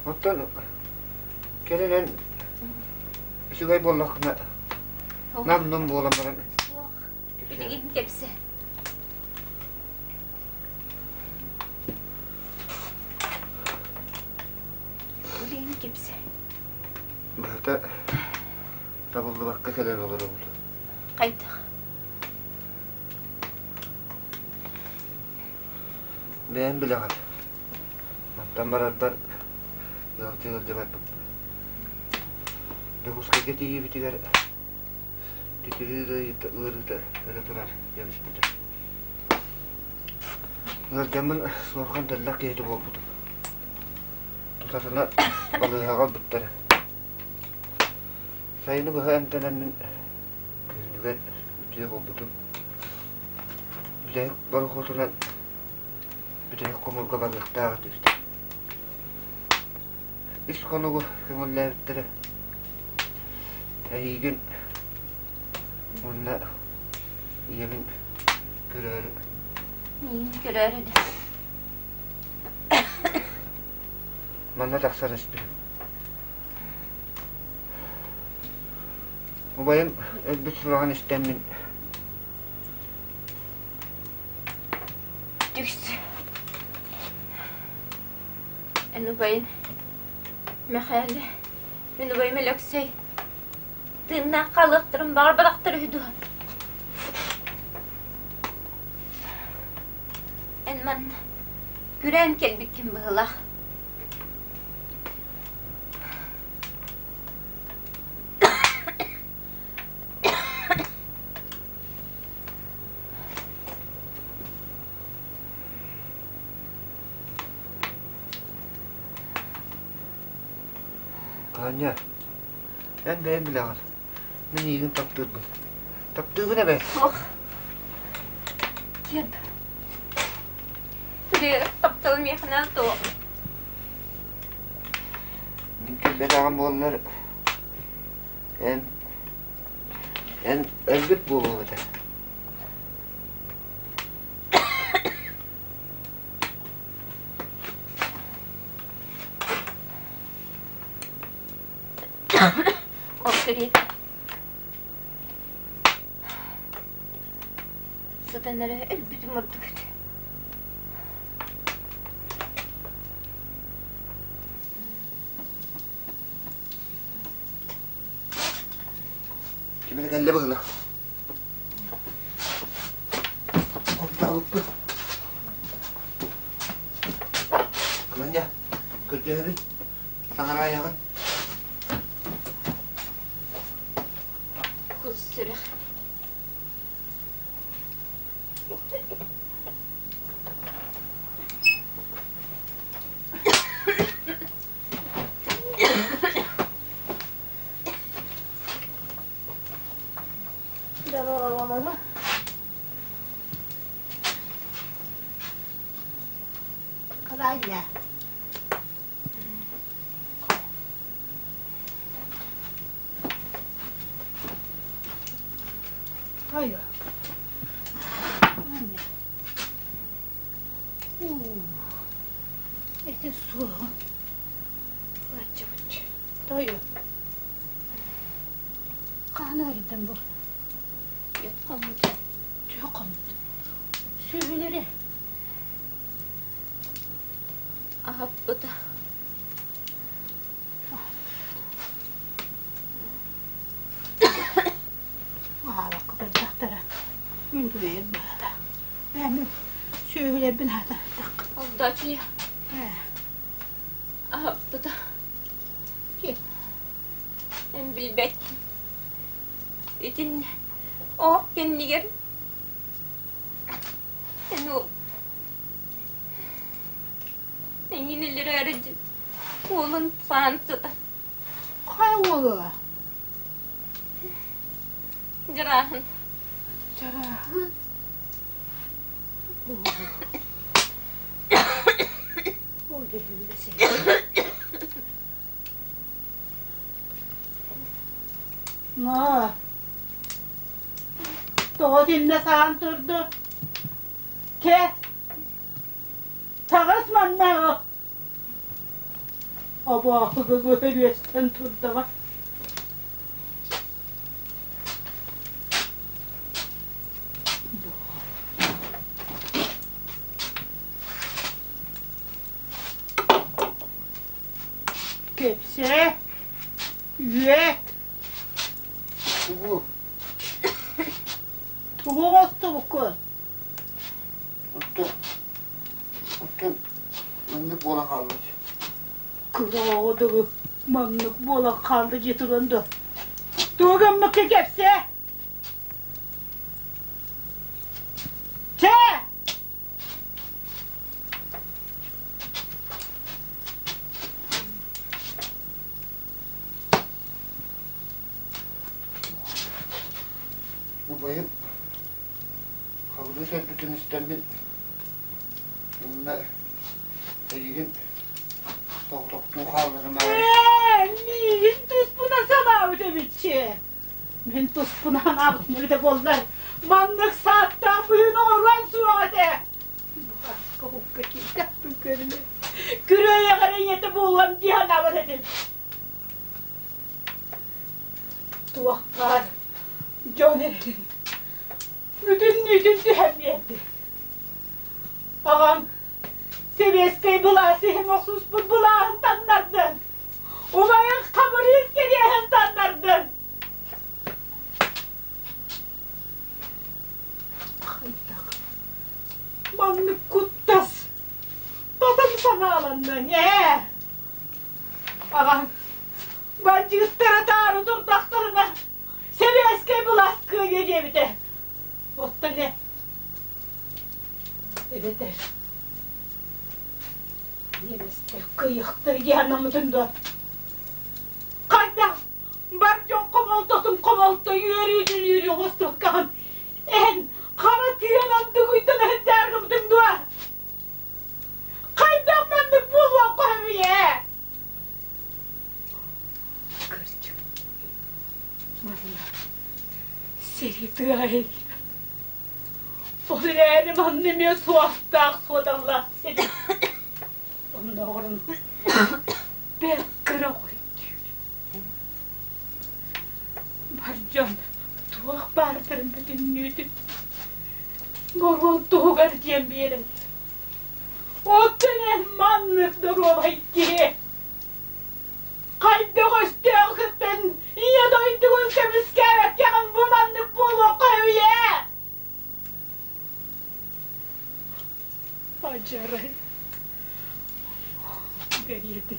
Оттон кэлин эн үчүгэй буоллаххына нам-нум буолан баран Суох. Билигин кэпсээ. Билигин кэпсээ. Быһата табыллыбакка кэлэн олоробун. Хайдах? Бэйэм билэҕин. Мантан барарбар ыалдьа ыалдьа барбыппын. Дьокуускайга тиийиибитигэр түтүрүү ыарыыта өрө турар дьэбиспитэ. Ыалдьаммын суорҕан тэллэх киһитэ буолбутум. Тутатына балыыһаҕа ылбыттара. Сайыны быһа эмтэнэммин күһүнүгэр үтүө буолбутум. Бүтэһик борохуотунан бүтэһик хомуурга барыахтаах этибит. Үс хонугу көҥүллээбиттэрэ. Эйигин уонна ийэбин көрөөрү. Миигин көрөөрү да. Манна тахсан испитим. Убайым өлбүт сураҕын истэммин Түксү. Эн убайын Мэхээлэ, мин убайым Өлөксөй тыыннаах хаалыахтарын баҕарбатахтар үһү дуо? Эн манна күрээн кэлбиккин быһыылаах. Аня, эн бэйэҥ билэҕин, мин эйигин таптыырбын. Таптыыбын эбээт. Суох. Киэп. Били таптал миэхэ суох. Мин кэлбэтэҕим буоллар, эн эн өлбүт буолуоҥ этэ. Ол кэриэтэ сытан эрэ өлбүтүм ордук этэ. Ким эрэ кэллэ быһыылаах. Хонтообуппут. Кыланньа, көрдөһөбүн, саҥараайаҕын. Кус сүрэх. Дорооболоро. Кылаанньа. Тойо. Кылаанньа. Ити суоҕа. Аччыбыт. Тойо. Хаһан ыарыйдым бу? Түөрт хоммут. Түөрт хоммут. Сүөһүлэри. Аһаппыта. Аһаабакка көрдөхтөрө. Үҥкүлэйэр быһыыта. Бэйэм сүөһүлэрбин аһатардах. Огдоочуйа. Аһаппыта. Эн билбэккин. Итиннэ оһох кэннигэр эн ол эҥин өлөрөөрү уолун саан сытар. Хайа уола? Дьарааһын. Дьарааһын? Ол Но, тоҕо итиннэ саан турду? Кэ, таҕыс манна Обоохуга үөстэн турдаҕа. Кэпсээ, үөт. Тугу? Тугу оҥостубуккун? Оттон, оттон маннык буолан хаалбыт. Кыра оҕо маннык буолан хаалла дии туран да. Тугу гыммыккын кэпсээ. Чэ! Убайым Хабырыыс өлбүтүн истэммин уонна эйигин соҕотохтуу хаалларымаары Ээ, миигин туспуна санаабыт эбиччи. Мин туспуна санаабытым эбитэ буоллар, маннык сааттаах быһыыны оҥоруон суох этэ. Бухаска укка киирдэхпин көрүнэ, күрүөйэҕэр ийэтэ буолуом дии санаабат этим. Туоххаар дьон эрин бүтүннүүтүн түһэн биэрди. Аҕаҥ сэбиэскэй былаас иһин охсуспут былааһын таннардын. Убайыҥ хабырыыс кэриэһин таннардын. Хайдах маннык куттас татым санааланныҥ ээ? Аҕаҥ бандьыыттара таары турдахтарына Сэбиэскэй былаас кыайыа диэбитэ. Оттон э эбэтэр ньиэмэстэр кыайыахтара дии санаммытын дуо? Хайдах бар дьон хомолтотун хомолто үөрүүтүн үөрүү оҥостубаккаҕын эн хара тыанан дугуйдан сылдьааргыбытыҥ дуо? Хайдах маннык буолуохха сөбүй ээ? Кырдьык, манна сэрии тыаһа иһиллибэт. Ол эрээри манна эмиэ суостаах суодаллаах сир. Оннооҕорун бэрт кыра өйдүүр. Бар дьон туох баардарын бүтүннүүтүн боруон туһугар диэн биэрэллэр. Оттон эн маннык доруобай киһи хайдах өстөөххүттэн ийэ дойдугун көмүскээбэккэҕин бу маннык буолуохха үһү ээ? Адьарай, Гэриэтин,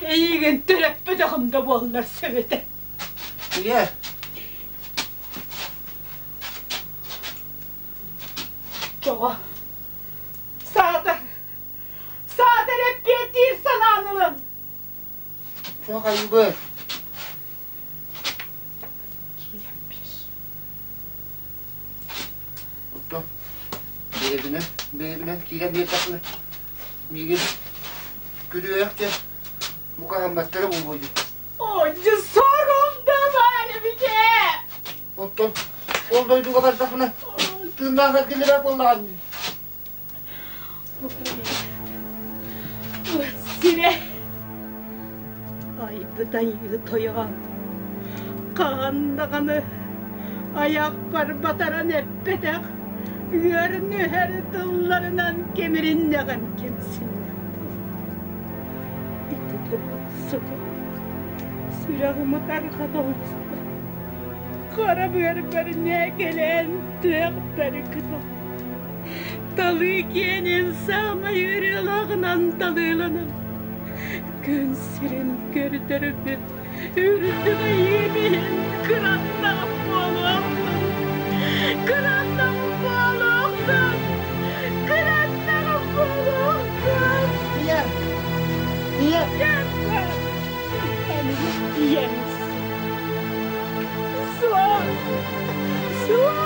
эйигин төрөппөтөҕүм да буоллар сөп этэ. Ийэ! Тоҕо? Саатар, саатар эппиэттиир санаан ылын. Туох айыбыт? Киирэн биэр. Оттон бэйэбинэн, бэйэбинэн киирэн биэрдэхпинэ, миигин күрүөйэх диэн букаһамматтара буолуо дии. Ончу сорум да баар эбит ээ! Оттон ол дойдуга бардахпына, тыыннаах эргиллибэт буоллаҕым дии. Сирэ айбыт айыы тойон хаһан даҕаны айахпар батаран эппэтэх ыар нүһэр тылларынан кэмириннэҕим кэмсиннэх ити тылсыгы сүрэҕим ытарҕата оҕуста хара быарбар ньээкэлээн түһэхпэр кытыл Талыы киэнин саамай ырыалааҕынан талыыланан, күн сирин көрдөрбүт үрдүк айыым иһин кыраннаҕым буолуохтун, кыраннаҕым буолуохтун, кыраннаҕым буолуохтун. Ийэ! Ийэ! Ийэм! Суох! Суох!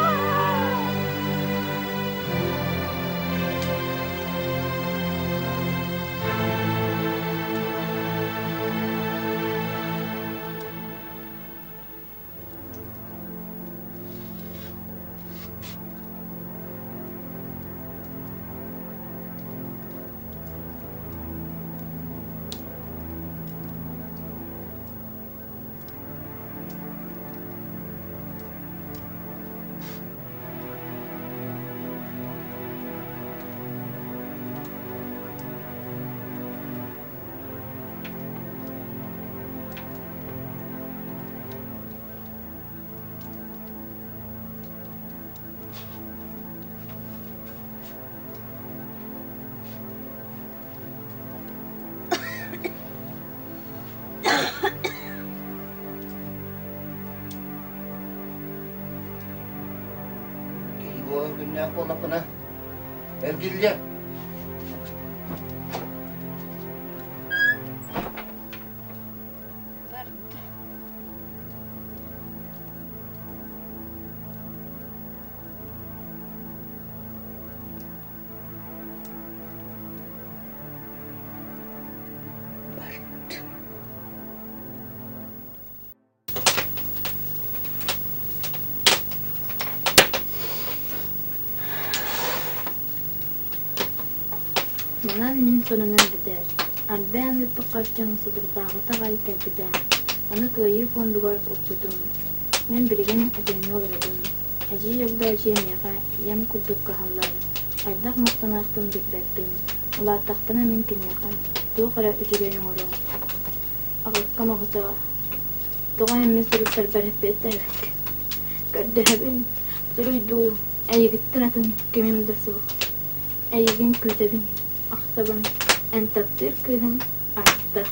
Киһи буолан күннээх буоллахпына, эргиллиэ. Барда. Манан мин сонунум бүтэр. Арбаан ыыппыт харчым соторутааҕыта аҕай кэлбитэ. Аны Кыайыы фондугар укпутум. Мин билигин этэҥҥэ олоробун. Эдьиий Огдоочуйа миэхэ ийэм курдук кыһаллар. Хайдах махтаныахпын билбэппин. Улааттахпына мин киниэхэ туох эрэ үчүгэй оҥоруом. Аҕаккам оҕото, тоҕо эн мин суруктарбар эппиэттээбэккин? Көрдөһөбүн, суруй дуу, эйигиттэн атын кимим да суох. Эйигин күүтэбин, ахтабын, эн таптыыр кыыһыҥ Айта.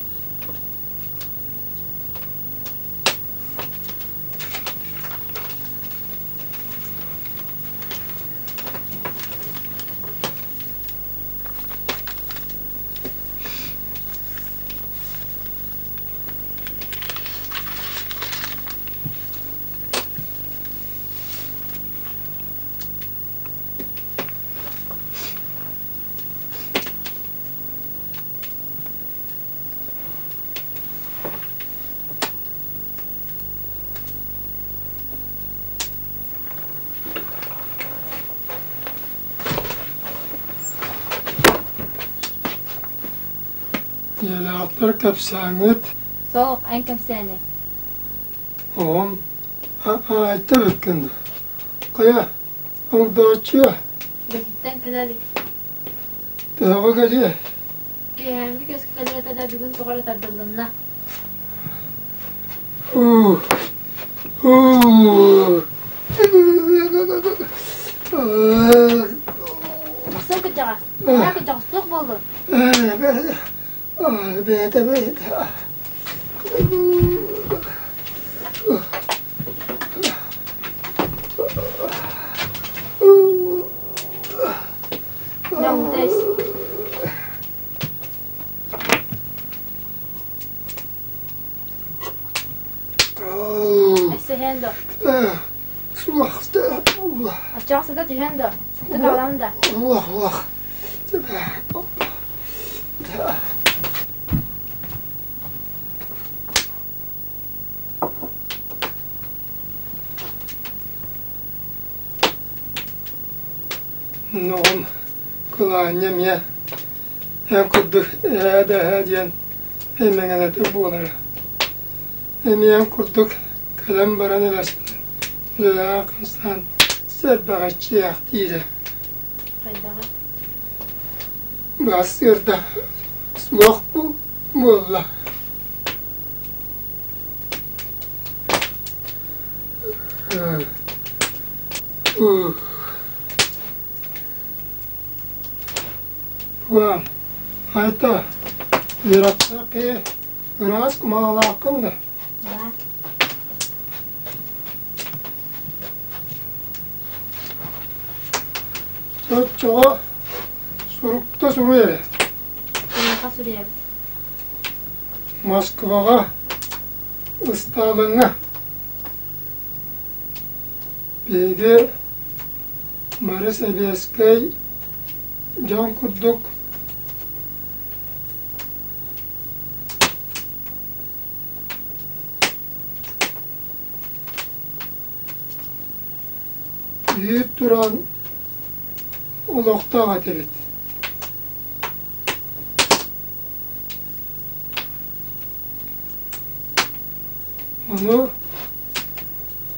Ийэлээхтэр кэпсээҥҥит Суох, эн кэпсээни. Оҕом айта бүккүн дуо? Хайа, Огдооччуйа Бэтиттэн кэлэ илик. Төһөҕө кэлиэ? Киэһээҥҥи күөскэ кэлэр этэ да бүгүн тоҕо эрэ тардыллынна. Уу, уу. Махсым кырдьаҕас, наһаа кырдьаҕас туох буоллун? Бэйэтэ бэйэтэ. Ньоҥдес. Эсэһэн да. Оччоҕо сыта түһэн да. Сыта аҕалан да. Ноҕум кылаанньа эмиэ эн курдук эһээ да эһээ диэн эймэҥэлэтэ буолара. Эмиэ эн курдук кэлэн баран элэстэн үлэлээн-хамсаан сэрбэҕэччийээхтиирэ. Хайдаҕый? Сарсыарда суох буолла. Айта, үөрэхтээх киһи ыраас кумаҕалааххын да? Оччоҕо сурукта суруй эрэ. Кимиэхэ суруйабыт? Москваҕа, Ыстаалыҥҥа. Биһиги бары сэбиэскэй дьон курдук Үүт туран олохтоох этибит. Ону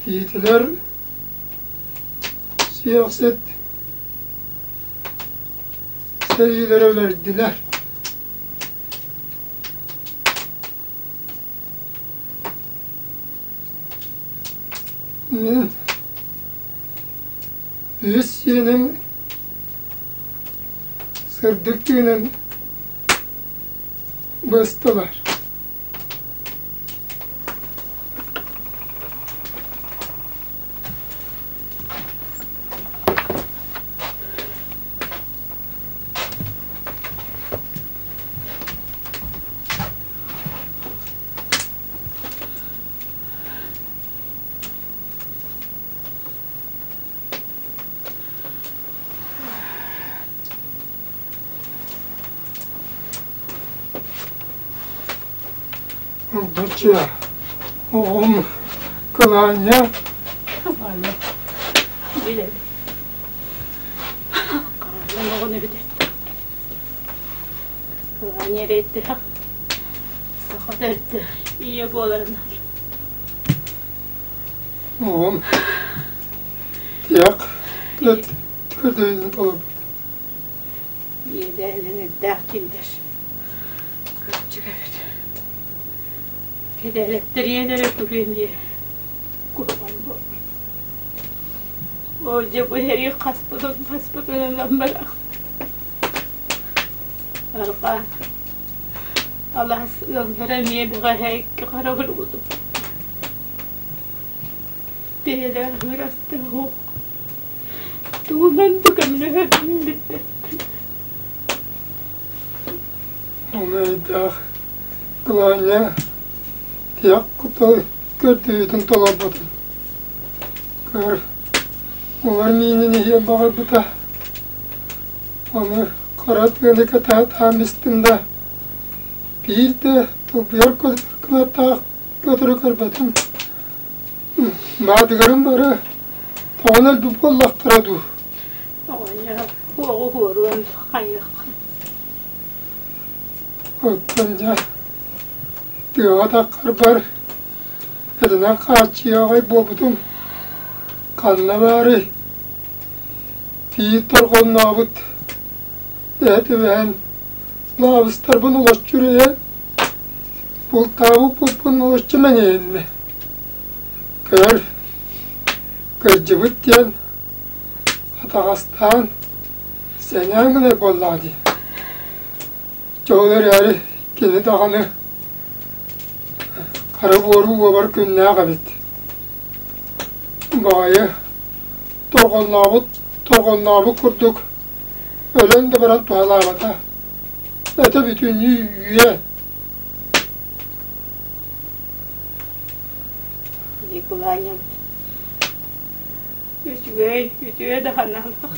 киитилэр сиэхсит сэриилэрэ өлөрдүлэр. Мин үс сиэним сырдык тыынын быстылар. Бачча оҕом кылаанньа Билэбин. Хааллан оҕону бүтэртэ. Кылаан эрэйдээх саха төрдө ийэ буоларынан. Оҕом тиһэх көрдөйүнэн толорбут. Иэдээнин элбэх дииллэр. Кырдьык эбит. Кэдээлэттэриэн эрэ күрүөн ийэ куһаҕан буолбут. Оо дьэ бу сэрии хаспытын хаспытын ылан барах. Арҕаа алаас ыаллара эмиэ бэҕэһээ икки хара уругутум. Бэйэлээх ыырастыҥ оһох Тугунан да көмөлөһөрбүн билбэппин. Ону Кылаанньа тиһэх куттал көрдүүтүн толорбутун. Көр, улар миинин иһиэн баҕарбыта. Ону хара тыаны кэтэһэ истим да, биир да тулбуйар кынаттаах көтөрү көрбөтүм. Маадыгарым бары тоҕон өлбүт буоллахтара дуу? Оҕонньор уоҕу уоруон хайыахха. Оттон дьэ тыаҕа таххарбар этинэн хааччыйаҕай буолбутум ханна баарый? Тиит торҕоннообут эһэ түбэһэн лаабыстарбын олоччу үрэйэн бултаабыт булпун олоччу мэҥиһиннэ. Көр, кырдьыбыт диэн атаҕастаан, сэнээн гынар буоллаҕа дии. Дьэ ол эрээри кини даҕаны хара буору уобар күннээх эбит. Баҕайы торҕоннообут торҕоннообут курдук өлөн да баран туһалаабата. Этэ бүтүннүү үйэ Николаевна үчүгэй, үтүө да санаалаах.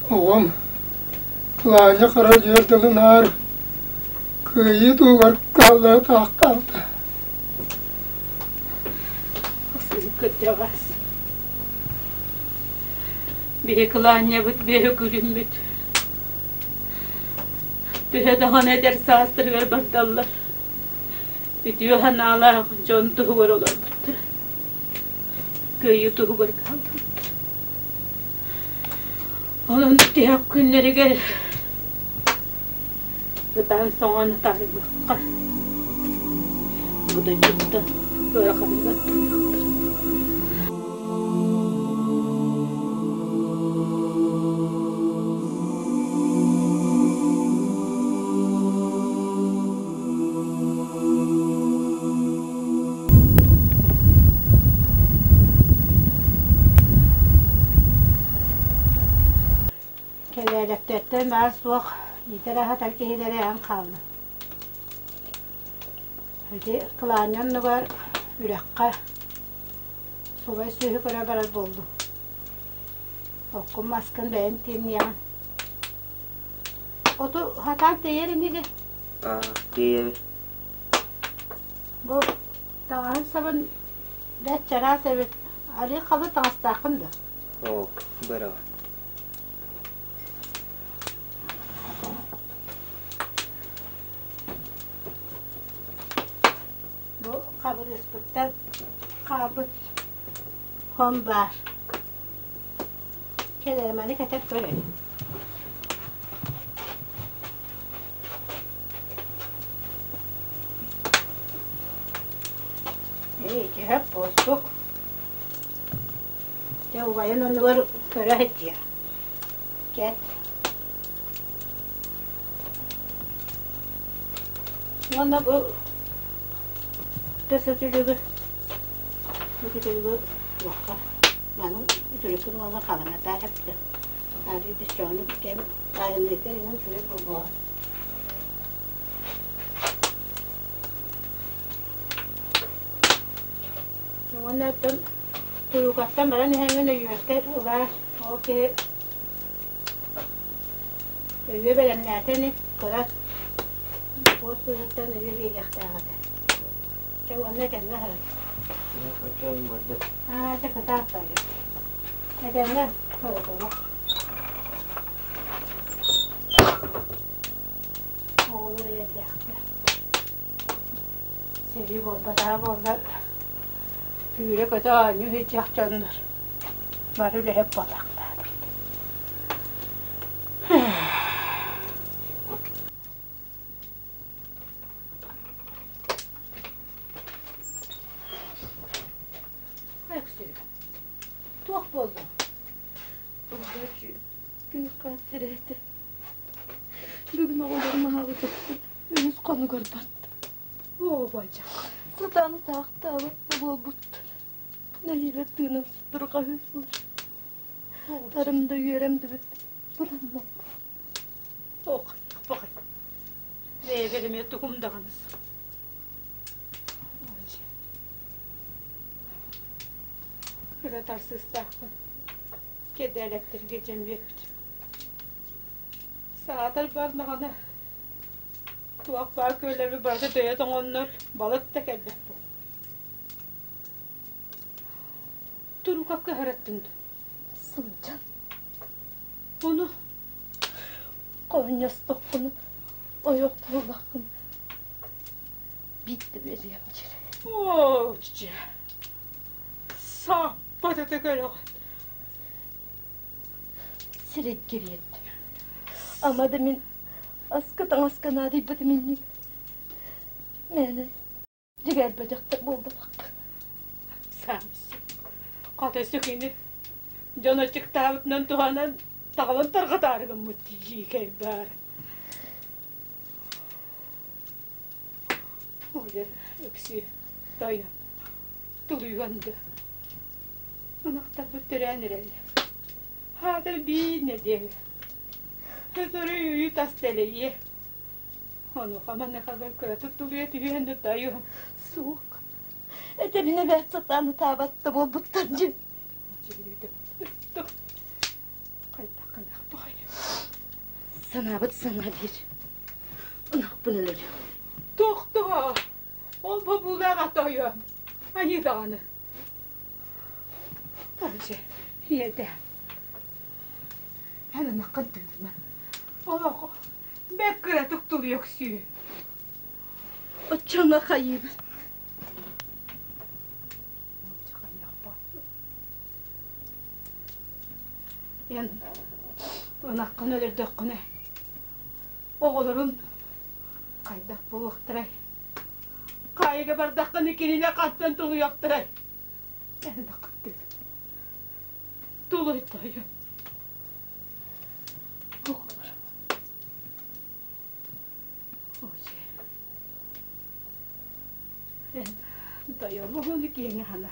Оҕом Кланя хара дьүөр тылын аар кыайыы туһугар кыһаллара таахтаабыта. Кырдьаҕас. Биһи кылаанньабыт биһи күлүммүт. Төһө даҕаны эдэр саастарыгар бардаллар, үтүө санаалаах дьон туһугар олорбуттара. Кыайыы туһугар хаалбыттар. Онон тиһэх күннэригэр ытаан-соҥоон атаарыахха, бу дойдуттан ыараханнык аттаныахтара. Кэлээдэктэртэн баар-суох иитэр-аһатар киһилэрэ эн хааллын. Ити кылаанньа оннугар үрэххэ субай сүөһү көрө барар буоллум. Оккун маскын бэйэҥ тиэмниэҕин. Оту сатаан тиэйэр инигин? Аа, тиэйэбин. Бу таҥаһын сабын бэрт чараас эбит. Арыы халы таҥастааххын да? Оо, быраҕа. Бу хабырыыспыттан хаалбыт хон баар. Кэл маны кэтэр көр эрэ. Ээ, ити буостук. Дьэ убайын оннугар көрө сылдьыа. Кэт. Уонна бу тыс үтүлүгү бу үтүлүгү туохха маны үтүлүккүн уонна халыҥатаа эптэ. Арыы беччоҕуну кэм таайынныыка иҥэн үчүгэй буолуоҕа. Уонна оттон Туруукаттан баран иһэҥҥин өйүөттэ ылаар, ол киһи өйүө бэлэмнээтэ ини, кыра туос быыһыттан өйүө биэриэхтээх этэ. Чэ уонна этэҥҥэ сырыт. Оччоҕун барда. Аа, чэ кытаат бары. Этэҥҥэ олоҕо. Оҕолор эйэлээхтэр. Сэрии буолбатаҕа буоллар, сүүрэ-көтө оонньуу сылдьыах дьоннор бары үлэһит буоллахтаабыт. Өксүү, туох буоллуҥ? Огдооччу, күн-хаан сирээтэ. Бүгүн оҕолорум аһаабытыттан үһүс хонугар бардым. Оо, бадьах. Сатаан утаахтаабат да буолбуттар. Нэһиилэ тыынан сутурҕаһыыллар. Тарым да үөрэм да бүппүт. Бураннам. Ох, баҕай. Бэйэбэр эмиэ тугум даҕаны суох. Кыра тарсыыстаахпын. Кэдээлэттэргэ дьэн биэрбит. Саатар бардаҕына туох баар күөллэрбит барыта дөйө тоҥоннор балык да кэлбэт буол. Турукап кыһараттын дуу? Сылдьан. Ону Хоонньостоххуна, ойох буоллаххына биирдэ биэриэм дьире. Оо, дьэ. Сааппат этэ көрөҕүн. Сирэйгэ биэрдим. Ама да мин аска таҥаска наадыйбатым инник. Мээнэ дьигээрбэ дьахтар буолбатахпын. Саамысы. Хата сүкини дьон аччыктаабытынан туһанан таҕылын тарҕатаары гыммыт дьиикэй баар. Оля, Өксүү, тойон, тулуйуон да. Ынахтарбыт төрөөн эрэллэр. Хаатыр биир нэдиэлэ. Төтөрү үүт ас дэлэйиэ. Онуоха маныаха кыратык тулуйа түһүөн да тойон. Суох. Этэбин эбээт сатаан ытаабат да буолбуттар дьин. Хайдах гыныахпыай? Санаабыт санаа биир. Ынахпын өлөрүөм. Тохтоо! Ол бобуулаах атойон. Айыы даҕаны. Короче, ийэтэ. Эн ынаххын тыыныма. Олох бэк кыратык тулуйа өксүү. Оччоҥо хайыыбын? Эн ынаххын өлөрдөххүнэ, оҕолорун хайдах буолуохтарай? Хаайыга бардаххына кинилэр хантан тулуйуохтарай? Эн ынаххын тулуй тойон. Оҕолор. Эн тойон уһуну киэҥ аһана.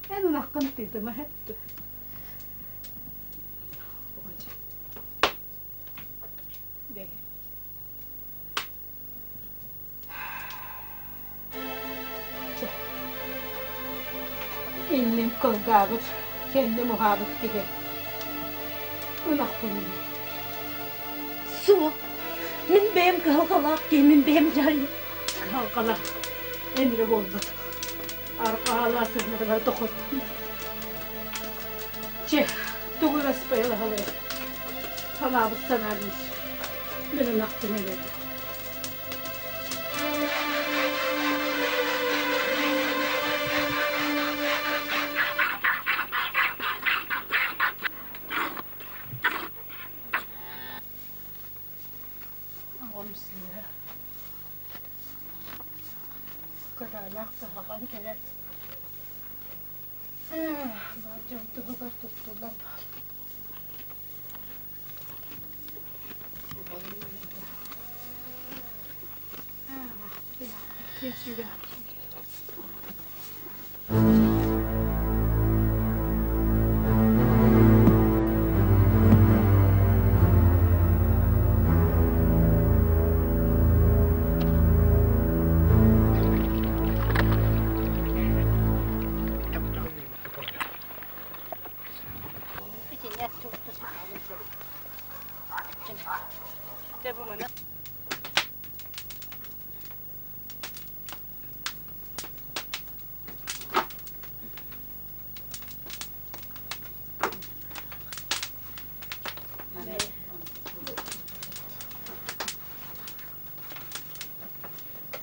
Эн ынаххын тыытыма эттэ. Бэйэ. Чэ. Инним кылгаабыт, кэнним уһаабыт киһи. Ынахпын ылар. Суох. Мин бэйэм кыһалҕалаах киһи, мин бэйэм дьаһайым. Кыһалҕалаах эн эрэ буолбат. Арҕаалаа сыһыарыгар дохот. Чэ, тугу ыраспайалаһалара. Санаабыт санаа биир. Мин ынахпын өлөрүм. Аҕам сыыһа кытаанах таһаҕан кэлэн бар дьон туһугар туттуллан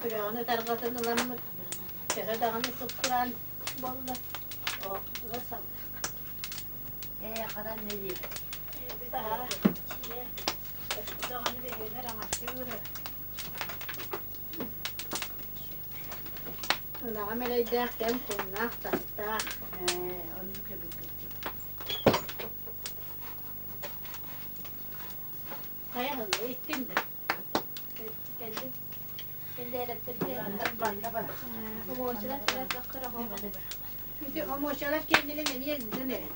Күрэҕин ытарҕатын ыламмыт, төһө даҕаны суккураан буолла, оохпутугар саллах. Ээ, хатан нэлиэ. Эбит аһа, чиэ, өссө даҕаны биһигини араҥаччы ыыһы. Ынаҕа мэлэйдээх кэм куннаах тастаах. Ээ, оннук эбит кырдьык. Хайа ылла, иттин да. Кэллим. Омуочалар Ити омуочалар кэннилэн эмиэ ыытан эрэ.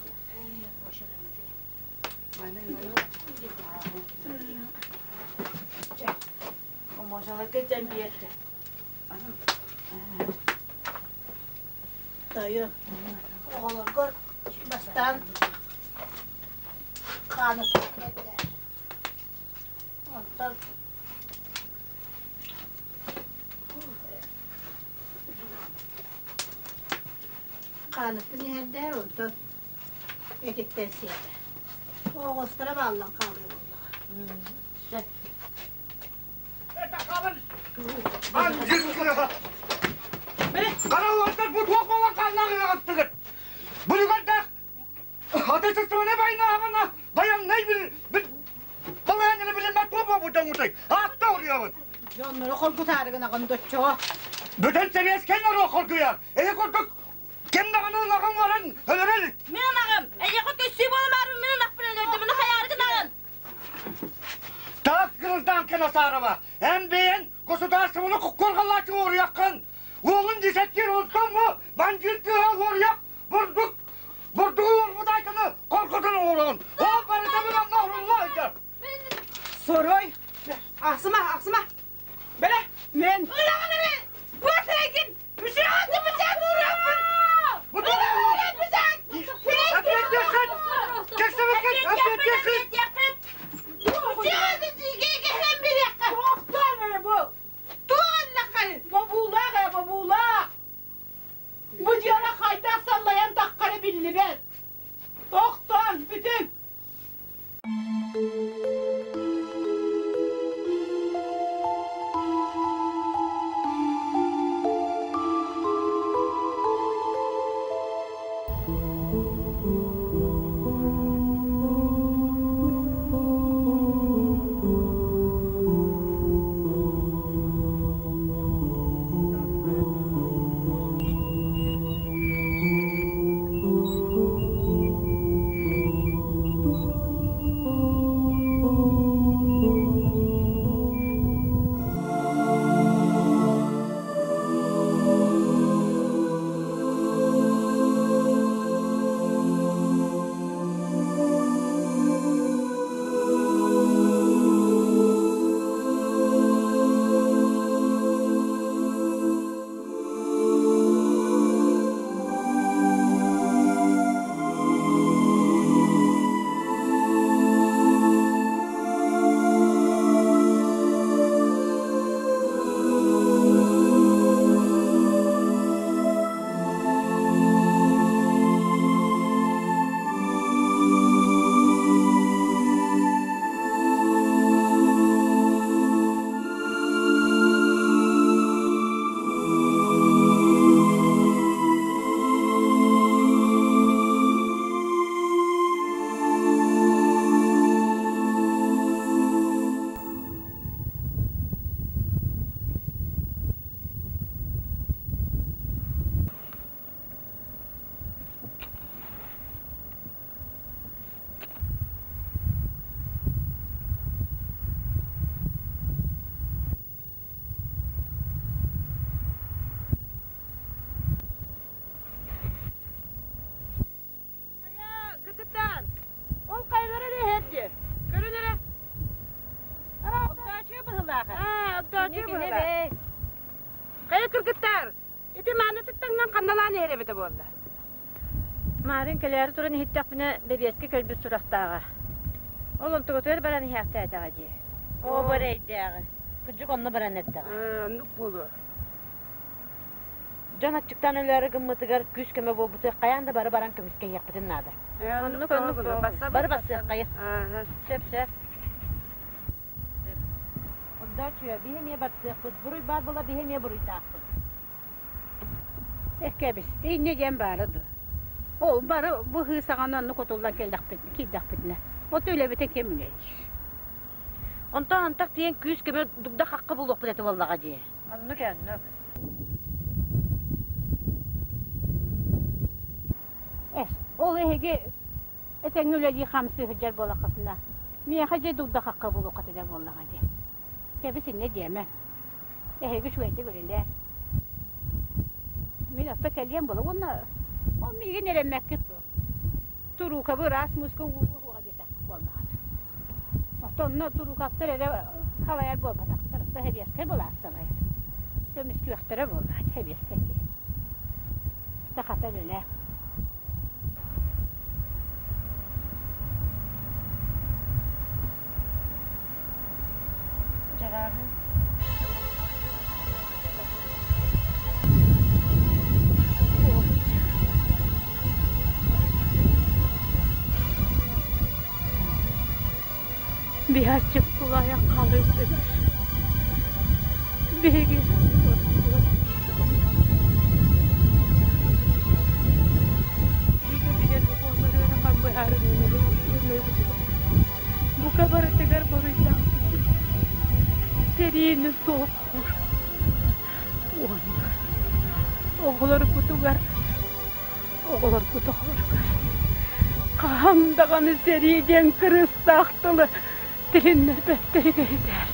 Омуочаларга дьэн биэрдэ. Тойон, оҕолорго бастаан хаанытын иһэрдэ. Онтон хаанытын иһэрдээр, онтон этиттэн сиэтэ. Оҕосторо бааллан хаалыа буоллаҕа. Хара уолаттар бу туох буолан хааллаҕыҥ Булугардаах Аты байнааҕына байаннай балаһанньаны билиммэт туох буолбут дьоҥҥутай аатта уруйабыт. Дьоннору хоргутаарыгын аҕын доччоҕо. Бүтүн сэбиэскэй норуот хоргуйар. Эһи курдук ким даҕаны ылаҕын баран өлөрөр. Мин ылаҕым. Эйиэхэ көссүү буолумаарбын мин ылахпын өлөрдүм. Муну хайаарыгын аҕын. Так, гражданка Насарова, эн бэйэн государствоны куккурҕалааччы уоруйаххын. Уолун десяттир онтон бу бандьыыт кыыһа уоруйах Бурдук, бурдугу уурбут айтаны хоргутун уурун. Ол барыта мин онно уурулла Сорой, ахсыма, ахсыма. Бэлэ, мен. Ылаҕын эрэ! Буосайгын! Мүсэҕин мүсэҕин уураппын! Бобуулаах ээ, бобуулаах! Бу дьыала хайдах саллайан таххара биллибэт. Тохтоон, бүтүҥ! Кытыттан, ол хайалара эрэ иһэр дии. Көрүн эрэ. Огдоочуйа быһыылааҕа. Аа, огдоочуйа быһыылаах. Хайа кыргыттар, Ити маанытык таҥнан ханналаан иһэр эбитэ буолла. Маарыын кэлээри туран иһиттэхпинэ, бэбиэскэ кэлбит сурахтааҕа. Ол онтугутугар баран иһээхтээтэҕэ дии. Оо, бу эрэйдээҕи. Кырдьык онно баран эрдэҕэ. Оннук буолуо. Дьон аччыктаан өлөөрү гыммытыгар күүс-көмө буолбутугар хайаан да бары баран көмүскэһиэхпитин наада. Оннук, оннук. Бары бассыаххайы. Сөп, сөп. Огдооччуйа, биһи эмиэ барсыахпыт, буруй баар буола биһи эмиэ буруйдаахпыт. Эккэбис, инньэ диэн баара дуо? Ол бары бу һыы саҕана оннук отуллан кэллэхпит, киирдэхпитинэ, от үлэбитин ким үлэлиир? Онтон антах тиийэн күүс-көмө дугда-хахха буолуохпут этэ буоллаҕа дии. Оннук оннук. Эс, ол эһиги этэҥҥэ үлэлии хамсыы сылдьар буоллаххытына, миэхэ дьэ дугда-хахха буолуоххут этэ буоллаҕа дии. Кэбис инньэ диэмэ. Эһиги үчүгэйдик үлэлээ. Мин отто кэлиэм буола уонна ол миигин эрэммэккит дуо? Туруукабы ыраас мууска ууруо суоҕа диэтэххит буоллаҕа. Оттон онно туруукаптар эрэ халайар буолбатахтар, оттон сэбиэскэй былаас салайар. Көмүскүөхтэрэ буоллаҕа сэбиэскэй киһи. Сахата үлэлээ. Дьарааһын Биһаччык тулаайах хаалыыбытыгар биһиги Бигэ буоллар ыарахан быһаарыныыны ылыныыбытыгар Бука барытыгар буруйдаахпыт. Сэриини суох уонна оҕолорбутугар, оҕолорбут оҕолоругар хаһан даҕаны сэрии диэн кырыыстаах тылы тилиннэрбэттэригэр этээр.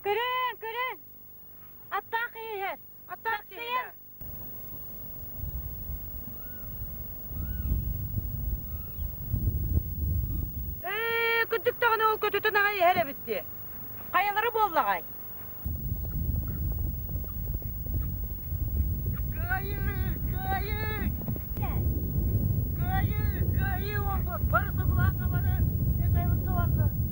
Көрөн, көрөн! Аттаах иһэр! Аттаах киһи! Ээ, кырдьык даҕаны ол көтүтэн аҕай иһэр эбит дии. Хайалары буоллаҕай? Кыайыы! Кыайыы! Кыайыы! Кыайыы буолбут! Бары сугулааҥҥа бары! Сайылыкка бардын!